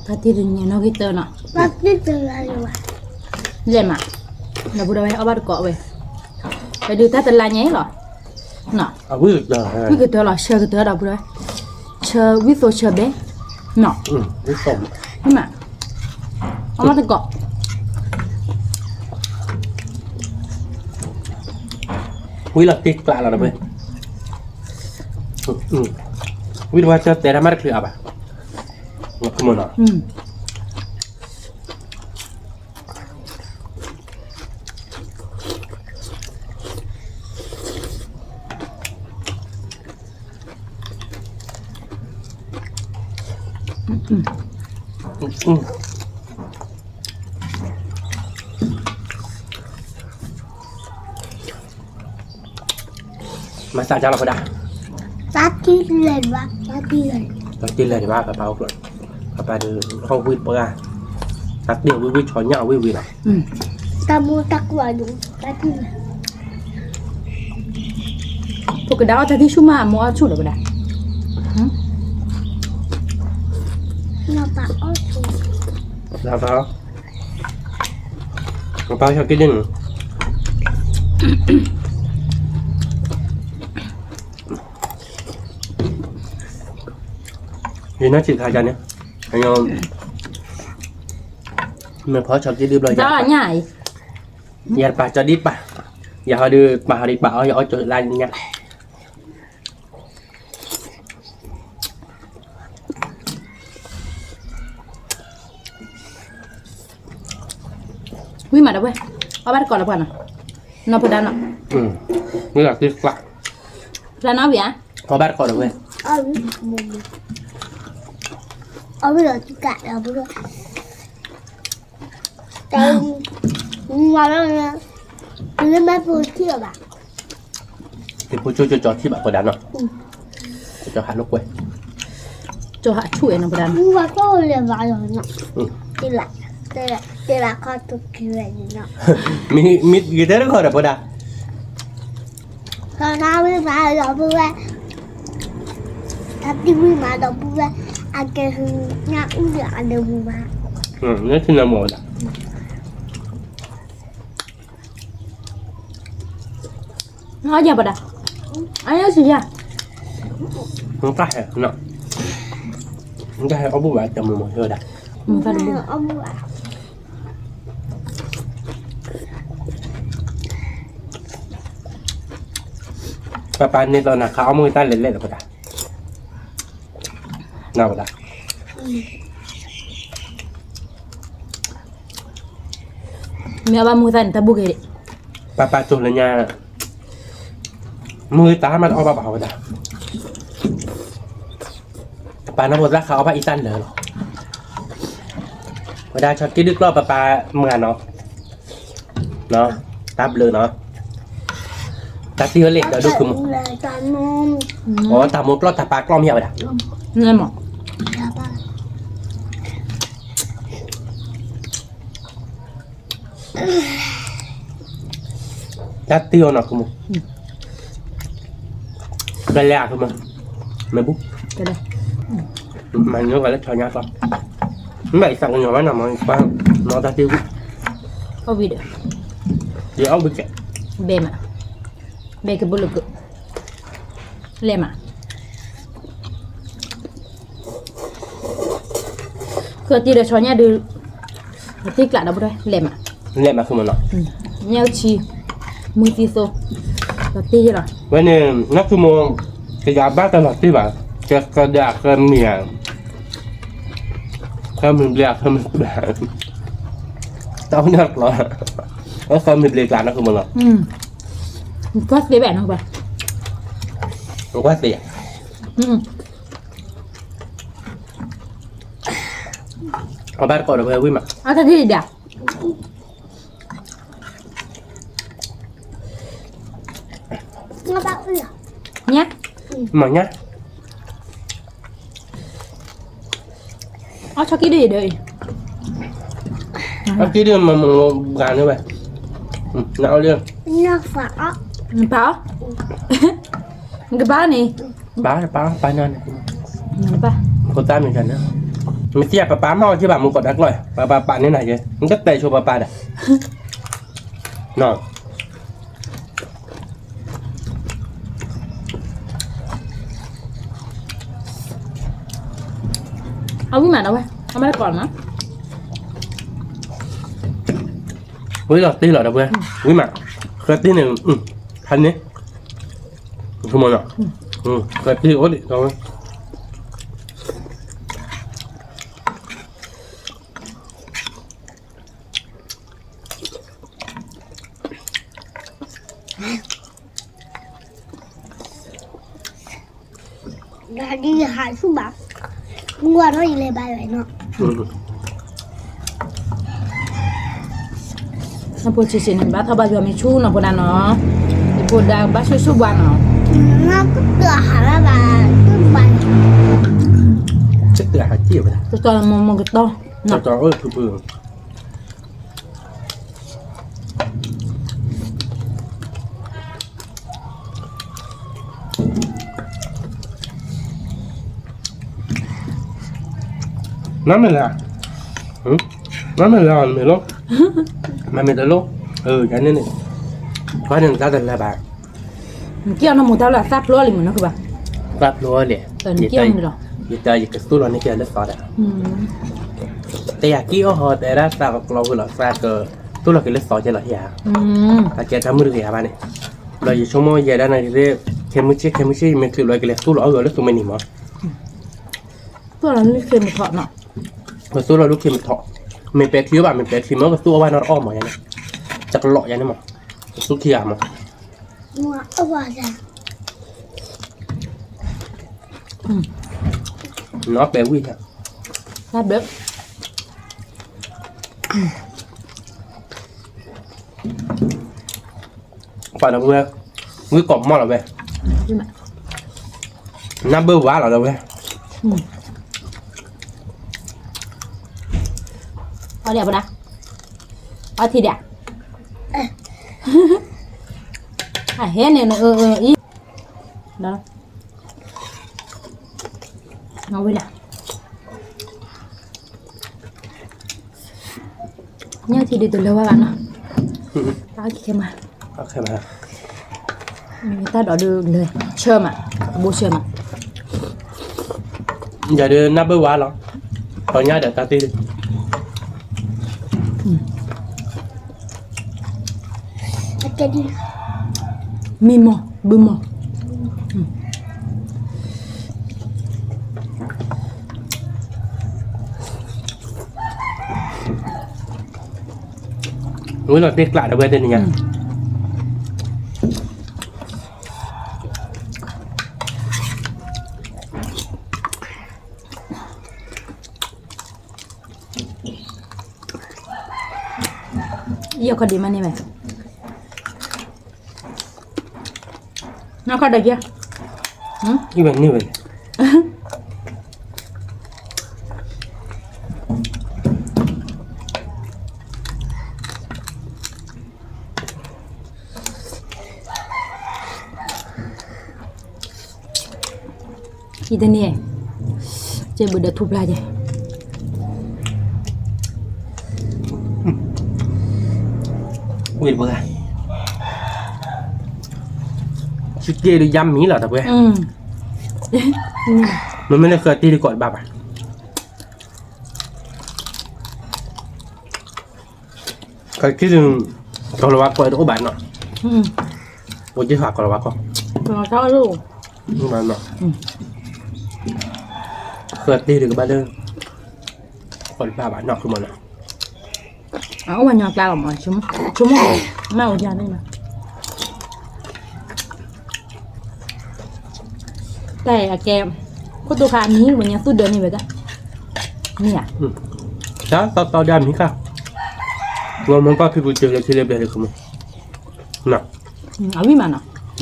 ၢ်တ့ၢ်တညါနီၣ်ဂံၢ်တၢနီၤ, လဲၣ်မး, ဒီပုၢ်ဒီဝဲၢ်အီၣ်ဘၣ်တကိးဝဲ, ဝဲဒုးတၢ်တလါညါလီၤ, ဝံၢ်ကတၢၢ်လီၤ ဆၢကတၢၢ်ဒီပုၢ်ဒီဝဲၢ်, ဆၢဝံၣ်သိးဆၢဘဲ, မး, အီၣ်ဘၣ်တကိး ဝံၣ်လီၤတ့ၢ်ကျးလီၤဒီး, ဝံၣ်တဝါဆၢတဲတၢ်မးတချုးအါဘၣ်, မ့ၢ်နီၤ, မၤသးဒ်လီၤဖဲဒၣ်, တၢ်တ့ၢ်လၢၤဘၣ်, တၢ်တ့ၢ်လၢၤဘၣ်, ပၢ်ပၢ်အိၣ်ကျၢၢ်, ပၢ်ပၢ်ဒီးဟီၣ်ဝံၣ်ပှၢ်, တၢ်တ့ၢ်ဝံၣ်ဝံၣ်ဆီညၣ်ဝံၣ်ဝံၣ်လီၤ, တၢ်မူတၢ်ကွၢ်ဒိၣ်, တၢ်တ့ၢ်လၢၤ ပကဒါအီၣ်တၢ်သံၣ်ဆူၣ်မး အမိၢ်အီၣ်ဆူၣ်လၢၤဝဲဒၣ်, ပၢ်အီၣ်ဆူၣ်, ပၢ်အီၣ်ဆူၣ်က့ၤဒၣ်န့ၣ်, ယနၢ်စံးခါယၤန့ၣ်, မ့ၢ်ဖီဆီက့ၤဒုးဘျီယၤ, ယတပာ်ကၠီဒံးပာ်, ယဟီဒုးပာ်ဟီဒံးပာ်အီၣ် ယအီၣ်ကၠီလၢညါ ဝံၣ်မးဒီပုၢ်ဝဲၢ်, အီၣ်ဘၣ်တကိးလၢပှၤနီၤ, နီၢ်ဖိဒါနီၤ, ဝံၣ်လီၤတ့ၢ်ကျး, ဖျါနီၣ်ဝံၣ်ဧါ, အီၣ်ဘၣ်တကိးဒီပုၢ်ဝဲၢ်, အီၣ်ဝံၣ်လီၤတ့ၢ်ကျးလီၤ, တၢ်, မၤလီၤ, လၢမၤဖိထံၣ်အီၤဘၣ်, တဖိကၠိကၠီထံၣ်ဘၣ်ဖိဒါနီၤ, ကၠီၤဟးလိာ်ကွဲ, ကၠီၤဟးဆူၣ်ဝဲနီၤ ပဒၣ်, မ့ၢ်ဝဲကၠီၤလဲၤဘၣ်လီၤနီၤ, တ့လၢ်, တ့လၢ်ခီတုၤက့ၤဝဲန့ၣ်နီၤ, မ့ၢ်ဂ့ၤတဲတခီဒီးပဒၣ်, စီၤနါဝံၣ်မးဒီပုၢ်ဝဲၢ်, တၢ်တံၢ်ဝံၣ်မးဒီပုၢ်ဝဲၢ်, အကဲဟုညၣ်အုၣ်ဒီးအဒၢးမူဘၣ်, လၢထံနၢမူဝဲဒၣ် အီၣ်ယၤပဒၣ်, အယၤစံယၤ, နတၢ်ဟဲ, နတၢ်ဟဲအီၣ်ဘူၣ်ဘၣ်တမုာ်မုာ်ဟဲဝဲဒၣ်, ပၢ်ပၢ်န့ၣ်သီနၤခါအီၣ်မုၢ်တၢ်လဲၤလဲၣ်လီၤပဒၣ်, နဝဲဒၣ်, မ့ၢ်အီၣ်ဘၣ်မုၢ်သၣ်န့ၣ် တၢ်ဘူၣ်က့ၤ, ပၢ်ပၢ်တိၢ်လၢညါ, မုၢ်တၢ်မးတအီၣ်ဘၣ်ဘၣ်ဝဲဒၣ်, ပၢ်နီၢ်ဖိသၣ်ခါအီၣ်ဘၣ်အံၤတၢ်လၢာ်လီၤ, ဝဲဒၣ်ဆီက့ဒုၣ်ကျီၢ်ပၢ်ပၢ်မုၢ်ဂၤနီၤ, တၢ်ဘျုးနီၤ, တၢ်တံၢ်ဝဲလဲၣ်ဒီးဒိၣ်ခုမုၢ်, အီတၢ်မိၢ်ကျီၢ်တၢ်ပၢ်ကျီၢ်မ့ၢ်ဝဲဒၣ် တၢ်တံၢ်အီၤနီၤ ကမူ, ကလဲၤအါ ကမူ, မ့ၢ်ဘူၣ်, မၤညိကလဲၤဆီညါကီ, မ့ၢ်အံၤသးကညီၤဝဲနီၤ မ့ၢ်ပှၤနီၤတၢ်တံၢ်ဝံၣ်, အီၣ်ဝံၣ်ဒီး, ယအီၣ်ဝံၣ်ကဲ, ဘဲမး, ဘဲကဘူလက, လဲၤမး ဃၢတံၢ်ဒီးဆီညၣ်ဒုး, တံၢ်ကျးဒီးပှၤလဲၤမး, လဲၤမး ခုမနီၤ, ညၣ်ဆံ, မုၢ်သံသိ, ဒီးတံၢ်ယလီၤ, ဝဲန့ၣ် နီၢ်ခုမိၢ်, ကယၤဘၣ်တလီၤတံၢ်ဘၣ်, ကကဒၣ်ဃၢမံၤဧါ, ဃၢမံၤဘျ့ ဃၢမံၤဘျ့, တၢ်အိၣ်န့ၣ်ကျီ, ဃၢမံၤဘျ့ကျးနီၢ်ခုမိၢ်လီၤ, ကွၢ်သ့ဘၣ်နီၤဘၣ်, ကွၢ်သ့ဧါ အဘၣ်တကိးဒီးဝဲဝံၣ်မး, အတၢ်ဒံၣ်ဒၣ်, ညါ, မၤညါ, အီၣ်ဆီက့ဒုၣ်အံၤဒီးအံၤ, အီၣ်က့ဒုၣ်မၤမၤဂၤန့ၣ်ဝဲ, နအီၣ်လၢ, ပၢ်အီၣ်, နကပၢ်န့ၣ်, ပၢ်ပၢ်ပၢ်န့ၣ်, ဖိသၣ်မ့ၢ်ကန့ၣ်, မ့ၢ်သ့ၣ်ပၢ်ပၢ်မၤအီၣ်က့ဘၣ် မူကိးတၢ်ကျီၢ်, ပၢ်ပၢ်ပာ်န့ၢ်နၤက့, နတတဲဆိပၢ်ပၢ်ဒီး, နီၤ အဝံၣ်မးနီၤဝဲ, အမ့ၢ်တကိးမး, ဝံၣ်လီၤတံၢ်လီၤဒီးဝဲ, ဝံၣ်မး, ဃၢတံၢ်န့ၣ်, ဖးန့ၣ်, ဆိကမိၣ်နီၤ, ဃၢတံၢ်အိၣ်ဒံးဒီးဝဲ ဒ်ယဟးဆူၣ်ဘၣ်, မုၢ်ဝါထီၣ်ယလဲၤဘါယွၤနီၤ, နဖိဆံးဆံးန့ၣ်ဘၣ်ထီၣ်ဘါယွၤမ့ၢ်ဆူၣ်နီၤ ဖိဒၣ်နီၤ, ယဖိဒါဘၣ်ဆူၣ်ဆူၣ်ဘၣ်နီၤ, နကတၢၢ်ဟးဘၣ်ဘၣ်, ကတၢၢ်ဟးက့ၢ်ဝဲဒၣ်, တတီၤမ့ၢ်မ့ၢ်ကတီၤ, တတီၤအိၣ်ဖုဖု နမ့ၢ်လဲၤ, နမ့ၢ်လဲၤအီၤမ့ၢ်လီၤ, မ့မ့ၢ်တလိၣ်, ယၤန့ၣ်န့ၣ်, ကွၢ်န့ၣ်တၢ်တလၢဘၣ်, နက့ၢ်အီၤနမိၢ်တၢ်လၢသၣ်ဖျိအီၤလံမ့ၢ်နီၤကဘၣ်, သၣ်ဖျိအီၤလံ, ယတၢ်ယကသူၣ်လီၤန့ၢ်က့ၤလၢသီဒီး, တယၤက့ၢ်အီၤဟီတဲဒၣ်သးကကျီဝံၤလီၤ သးကသူၣ်လီၤက့ၤလၢသီကဲလီၤဟံၣ်ဧါ, အကဲတၢ်မုၣ်တဂ့ၤဧါဘၣ်န့ၣ်, ဒီးယဆိကမိၣ်ယဲဒၣ်န့ၣ်, ခဲမုၢ်ဆ့ၣ် ခဲမုၢ်ဆ့ၣ် ယမ့ၢ်ချုးလီၤကလဲၤသူၣ်လီၤအီၣ်ဝဲလၢသူမ့ၢ်နံၤမး, သူၣ်လီၤလၢခ့မထီၣ်နီၤ, ကသူၣ်လီၤလၢခ့မထီၣ်, မ့ၢ်ပဲာ်ချံဘၣ် မ့ၢ်ပဲာ်ချံမ့ၢ်ကသူၣ်အီၣ်ဘၣ်နီတအီၣ်မးယၤန့ၣ်, တကလီးယၤန့ၣ်မး, ကသူၣ်ခံဂၤမး, နီၢ်ပဲာ်ဝံၣ်, ပှၤဒီပုၢ်ဝဲၢ်, ဝံၣ်ကိးမီၢ်လီၤဝဲ, နၢ်ဘၢဝါလီၤဒီးဝဲ, အီၣ်ဒံးပဒၣ်, အီထံဒံး, အဟဲန့ၣ်နအၢအၢအံၤ, ဒီး, အဝဲဒၣ် ညၣ်ထံဒုးတလၢဝဲဘၣ်နီၤ, တၢ်ခဲမး, တၢ်ဒိးဒုးလၢ, ဆၢမး, ကဘိဆၢမး, ယၤဒုးနၢ်ဘၢဝါလီၤ, ပှၤညါဒီးတၢ်သ့ၣ်, မံမီၢ်, ဘုမီၢ် ဝံၤလီၤတ့ကျးဒီးဝဲတနံၤညါ, ယခီဒံးမးန့ၣ်ဝဲ, နခီဒံးက့ၤ, ဝဲန့ၣ်ဝဲ အံၤတန့ၣ်, ကဲဘုးဒီးထူပျၢ်ကဲ, ဝံၤတပှဲၤ, စက့ဒုးယါမံၤလီၤတပှဲၤ, မ့မ့ၢ်လၢဃၢၤတ့ၢ်တကိးတဘၣ်ဘၣ်. ကီၢ်လၤဝါကီၢ်တအိၣ်ဘၣ်နီၤ, အိၣ်က့ၤဟးကီၢ်လၤဝါကီၢ်, ဃၢၤတ့ၢ်တကဘၣ်လၢ ကီၢ်တဘၣ်ဘၣ်နီၤ ကမီၤနီၤ, အအိၣ်ဝဲညီကျါလီၤမး, ဆိကမိၣ်, မ့ၢ်အိၣ်ယါန့ၣ်နီၤ တၢ်အကဲ, ခိၣ်တိခါအမံၤ ဝဲညါသူၣ်ဒၢန့ၣ်ဝဲဒၣ်, မ့ၢ်ဧါ, တၢ်တီတီဒၣ်မံၤခါ, ဝဲမ့ၢ်ပှၤဖံးပူၤစၢၤလၢထံလၢဘျဲၣ်လၢကမီၤ,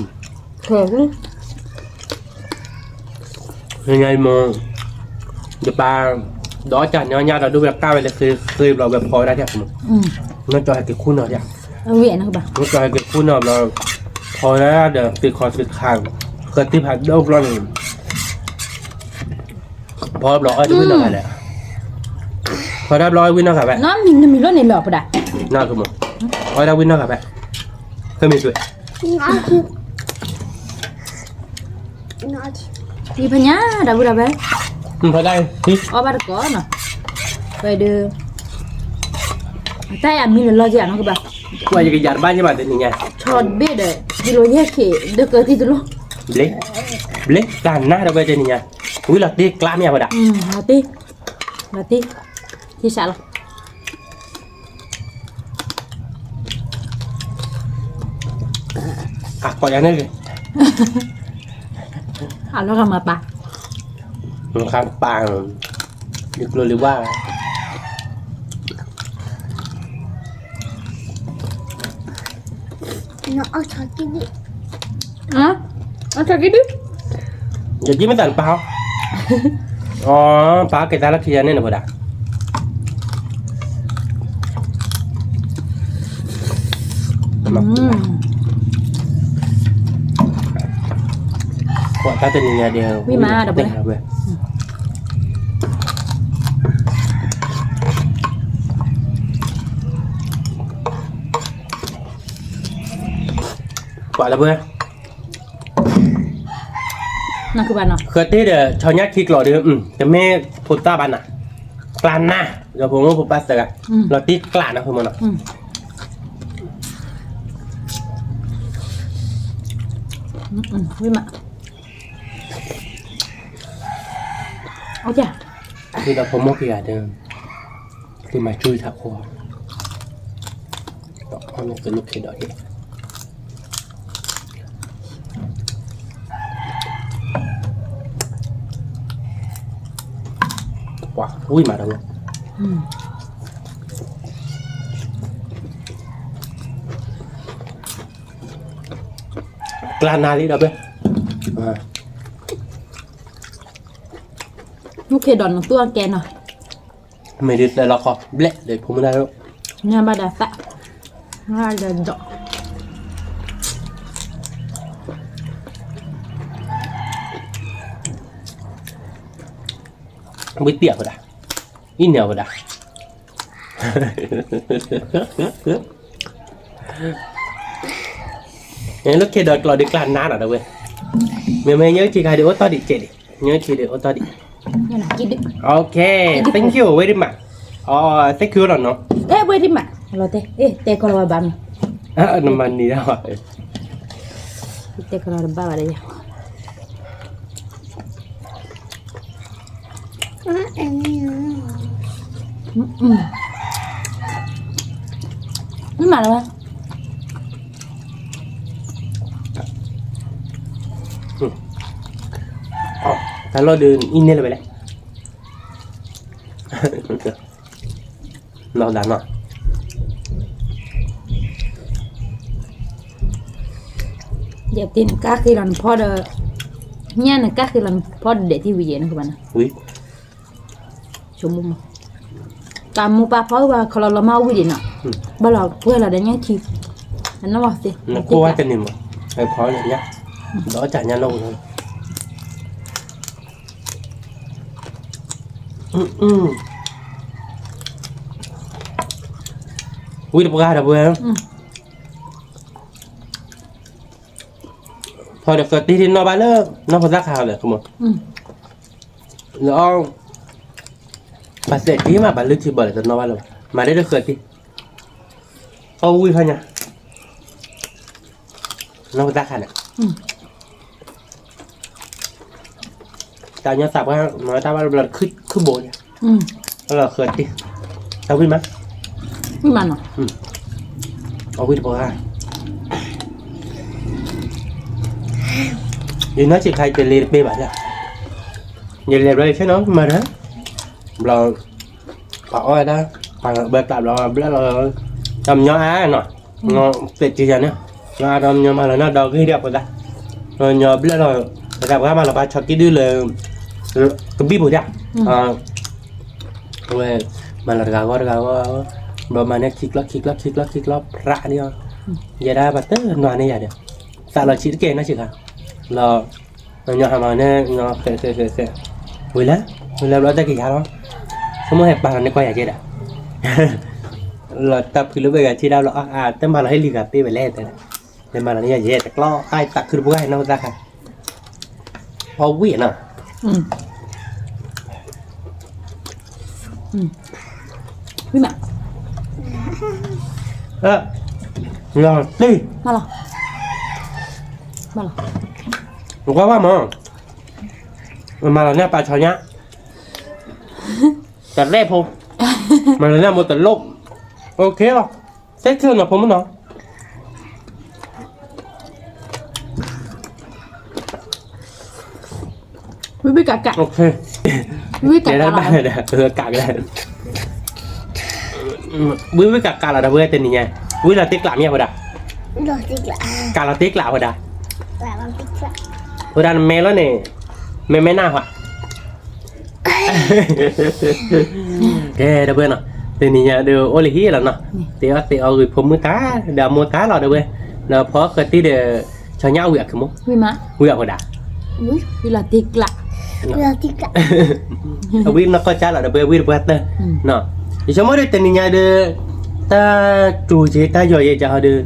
အဝံၣ်မးနီၤ, ညါအံၤမ့ၢ်, ယပၢ်, ဒီးအီၣ်ကၢ်န့ၣ်အီၣ်ညၣ်ဒီးဒိၣ်ဝဲကၢ်ဝဲလၢဃ့ဃ့ဘျီဝဲဖီဝဲဒၣ်ဒၣ်, နီၢ်ကၠီဟဲက့ၤခူၣ်နီၤဒၣ်, နီၢ်ကၠီဟဲက့ၤခူၣ်နီၤဘျီ, ဖီဝဲဒၣ်ဒီးသ့ၣ်ခီသ့ၣ်ခါ, ဃၢၤတ့ၢ်ဖးဒိၣ်ဘျီန့ၣ် ဖီဘျီအီၣ်တဝံၣ်နီၢ်ဂၤလဲၣ်, ဖီဒၣ်ဘျီအီၣ်ဝံၣ်နီၢ်ဂၤဖဲ, နမံၤလီၤန့ၣ်လီၤဖဒၣ်, အီၣ်ဒၣ်ဝံၣ်နီၢ်ဂၤဖဲ, ဖဲမ့ၢ်သွဲ, ဖညါဒီပုၢ်ဒီဝဲၢ်, ဖဒၣ်, အီၣ်ဘၣ်တကိးနီၤ, ဝဲဒုး, တၢ်အမံၤလီၤလီၤက့ၤနီၤကဘၣ်, ကွၢ်ယကယၤတဘၣ်ယဘၣ်တနံၤညါ, ဆီဘ့ၣ်ဒီး, ယလိာ်ယဲၢ်ခ့, ဒီးကသံတလိၣ်, ဘျ့, ဘျ့, တၢ်နါဒီးဝဲတနံၤညါ, ဝံၤလီၤတ့ကျါမ့ၢ်ဝဲဒၣ်, လီၤတ့, လီၤတ့, ထံဆးလီၤ အကိးယၤန့ၣ်ဂ့ၤ, အလီၤဂာ်မၤပၢ်, မၤပၢ်, ယကျိၤလံၤဝါ, အီၣ်ဆီကံဒု, ယကံမ့ၢ်တၢ်တပၢ်ဟီ, အီ, ပၢ်က့ၤတၢ်လၢခံယၤန့ၣ်နဖိဒၣ် ကွၢ်တၢ်တနံၤညါဒဲး, ဝံၣ်မးဒီး, ကွၢ်လၢပှဲၤ ဃၢၤတ့ၢ်ဒီး ဆီညၣ်ခံကျိာ်ဒီး တမ့ၢ်ဖိသၣ်ဘၣ်နၤ, ကျါနၤ, ဒီးဖိမုၣ်ဖိပၢ်သၢဂၤ, လီၤတံၢ်ကျါနၤဖိမုၣ်နီၤ, ဝံၣ်မး, ဒီးဖိမုၣ်ခံဂၤဒီး, သုမၤဆူၣ်ထးခိၣ်, ဒီးအီၣ်န့ၢ်သုလိၣ်ခ့ဒီး, ပှၤဝံၣ်မးဒီး, ကျါနၤလံဒီးဖဲ, ခ့ဒီးနသူအကဲနီၤ, မ့ၢ်ဒ်သၢလီၤခီ ဘျဲၣ်ဒီးဖိမုၣ်တၢ်ဒိၣ်, ညၣ်ဘၣ်ဒီးသၣ်, ညၣ်ဒီးဒီး, ဝံတံၢ်အဝဲဒၣ်, အံၤန့ၣ်အဝဲဒၣ်, လၢခ့ဒီးကျီၢ်ဒုးကျါနါဒီးတဝဲ, မ့မ့ၢ်ညၣ်ထံခါဒုးအိၣ်တီၢ်ဒံးကဲဒံး, ညၣ်ထံဒုးအိၣ်တီၢ်ဒံး, တံၢ်, okay, thank you very much, thank you လီၤနီၤ, very much, လီၤတဲ, တဲကီၢ်လီၤဘၣ်မး, နမၤန့ၢ်ဒၣ်, တဲကီၢ်လီၤတဘၣ်ဘၣ်ဒီးယၤ မ့ၢ်မၤလၢၤဝဲ, တၢ်လီၢ်ဒုးအံၤန့ၢ်လၢၤဝဲလဲၣ်, နီၢ်သးနီၤ, ယတဲနကၣ်ဃ့လီၤနဖီဒီး, ညၣ်နကၣ်ဃ့လီၤနဖီဒီးဒဲးထံဝံၤယဲၢ်နကဘၣ်နီၤ, ဝံၤ ဆိကမိၣ်မး, တၢ်မိၢ်ပၢ်ဖီဝံၤဘၣ်ခီလီၤလီၤမၢ်ဝံၤဒံးနီၤ, ဘၣ်လီၤကွဲလီၤဒီးညၣ်ထံ, အနီၢ်သ့, နကိၢ်ဝဲတန့ၢ်မး, ဖီညၣ်, ဒီးတၢ်ညၣ်နီၢ်ဝဲလီၤ, ဝံတပှၢ်ဒီးပှဲၤ ဖီဒီးဃၢၤတ့ၢ်နီၢ်ဘၣ်လၢ နီၢ်ဖိသၣ်ခါလၢကမိၢ်, လၢအီၤ, ပှၤသဲးတ့ၢ်မး ပှၤလုၢ်ထံဘီလဲၣ်တနီၢ်ဘၣ်လၢၤဘၣ်, မၤဒ်ဒီးဃၢၤတ့ၢ်, အီၣ်ဝံၣ်ဖးညါ, နီၢ်ဖိသၣ်ခါန့ၣ် တၢ်ညီသးပှၢ် မၤတၢ်ဘၣ်လၢဘျီခုၣ်ဘိ, လီၤဃၢၤတ့ၢ်, တၢ်ဝံၣ်မး, ဝံၣ်မးနီၤ, အဝံၣ်တပှၢ်, ယနီၢ်ဆံးခါယတလ့တပ့ၢ်ဘၣ်, ယလဲၤဘျီယဆ့ၣ်နီၤမၤတၢ်, ဘျီ, ပှၤအီၣ်ဝဲဒၣ်, ပှၤဘၢကျးဘျီဘျၢလီၤ, တၢ်မညီအါနီၤ, သဲးတ့ၢ်ယၤန့ၣ်, ညီအါတၢ်မညီမၤလီၤန့ၢ်ဒီဂ့ၢ်ဒံးအဖိသၣ်, ညီဘျၢလီၤ, ပသးပှၢ်မၤလီၤပှၤဆီကံဒုလၢ ကဘံၣ်ပူၤဒၣ်, ဝဲ, မၤလီၤတဂၤဂီၢ်တဂၤဂီၢ်, ဘျီမၤန့ၢ်ခံကျီၢ်ခံကျီၢ်ခံကျီၢ်ခံကျီၢ်ဖြးဒံးအီၤ, ယဲဒၣ်ပှၤတနီၤန့ၢ်ယၤဒီး, သးလီၤဆံးတကဲနီၢ်ဆံးခါ, လီၤ, ညီဟးမၤန့ၢ်, ဝံၤလၢ, ဝံၤလၢဘျီတကယၤလီၤ, ဆိကမိၣ်ဟဲပာ်လီၤန့ၢ်ကွၢ်ယၤကဲဒၣ်, လီၤတၢ်ဖုလၢဘၣ်ဂၤထံၣ်ဒၣ်ဘျီအါ, တမၤလီၤဟ့ၣ်လံဂၤပ့ၢ်ဝဲလဲၣ်တဲ, မၤလီၤန့ၢ်ယၤယဲတကျီၢ်အါတၢ်ခုတပှၢ်နီၢ်သၣ်ခါ, အီၣ်ဝံၣ်နီၤ, ဝံၣ်မး, လီၤတံၢ်, ကွၢ်ဘၣ်မး, မၤလီၤန့ၢ်ပာ်ဆီညါ, တရဲၣ်ဖိ, မၤလီၤန့ၢ်မိၢ်တလိၣ်, okay လီၤ, thank you နီၤဖိမုၣ်နီၤ. ဝံၣ်ဝံၣ်ကးကး, ဝံၣ်ဝံၣ်ကးကးလီၤ, ကးကး, ဝံၣ်ဝံၣ်ကးကးလီၤဒီးဝဲတနံၤညါ, ဝံၣ်လီၤတ့ကျးမ့ၢ်ဝဲဒၣ်, ကးလီၤတ့ကျးဝဲဒၣ်, ဝဲဒၣ်နမဲလီၤန့ၣ်, မဲမဲနၢ်ဟွါ ကဲ ဒီပုၢ်ဝဲၢ်နီၤ, တနံၤညါဒီးအိၣ်လၢဟံၣ်လီၤနီၤ, တဲအီၣ်တဲအီဂ့ၤဖိမုၣ်တၢ်, ဒီးအမိၢ်တၢ်လီၤဒီပုၢ်ဝဲၢ်, ဒီးဖီဃၢၤတံၢ်ဒီး, ဆီညၣ်ဝံၤအီၤကမူ, ဝံၤအီၤဖိဒၣ်, ဝံၤလီၤတ့ကျး, အဝံၤနီၢ်ကီၢ်ကၠၢ်လီၤဒီပုၢ်ဝဲၢ် ဝံၤတပှၢ်တၢၢ်, ယဆိကမိၣ်ဒီးတနံၤညါဒီး, တၢ်တူၢ်က့ၤတၢ်ယီၤယဲကၠီဒီး,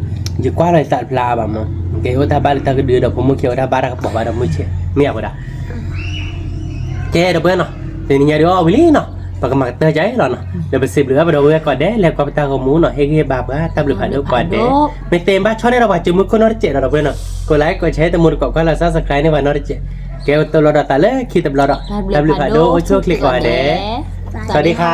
ယကွၢ်လီၤယသးတဖျါဘၣ်မး, ကဲအိၣ်တၢ်ဘၣ်လၢတၢ်ကဒုဒီးဖိမုၣ်ခံအိၣ်တၢ်ဘၣ်တၢ်ကပီၤဘၣ်ဒီးမုၢ်ဆ့ၣ်, မ့ၢ်အဃိဒၣ် ကဲ ဒီပုၢ်ဝဲၢ်နီၤ, တနံၤညါဒုးအီၣ်ဝံၤလံနီၤ, ပကမၤကတၢၢ်ကါအံၤလီၤနီၤ, ဒီးပစံးဘျုးဘၣ်ပဒီပုၢ်ဝဲၢ်ကိးဂၤဒဲး လဲၤကွၢ်ပတၢ်ဂီၤမူနီၤ, ဟ့ၣ်ဂံၢ်ဘါပှၤ တၢ်ဘျုးဖးဒိၣ်ကိးဂၤဒဲး, မ့ၢ်သ့ဘၣ်ဆီန့ၢ်ဒီးပှၤစုမုၢ်ခိၣ်နီတစဲးဒီး ဒီပုၢ်ဝဲၢ်နီၤ, ကိးlikeကိးshare တမူတကိးကွၢ်လီၤ subscribe န့ၢ်ပှၤနီတစဲး, ကဲအိၣ်တၢ်လီၤဒီးသးလၢခံတဘျီဒီး, တၢ်ဘျုးဖးဒိၣ်အိၣ်ဆူၣ်အိၣ်ချ့ကိးဂၤဒဲး, စဝၤဒံခါ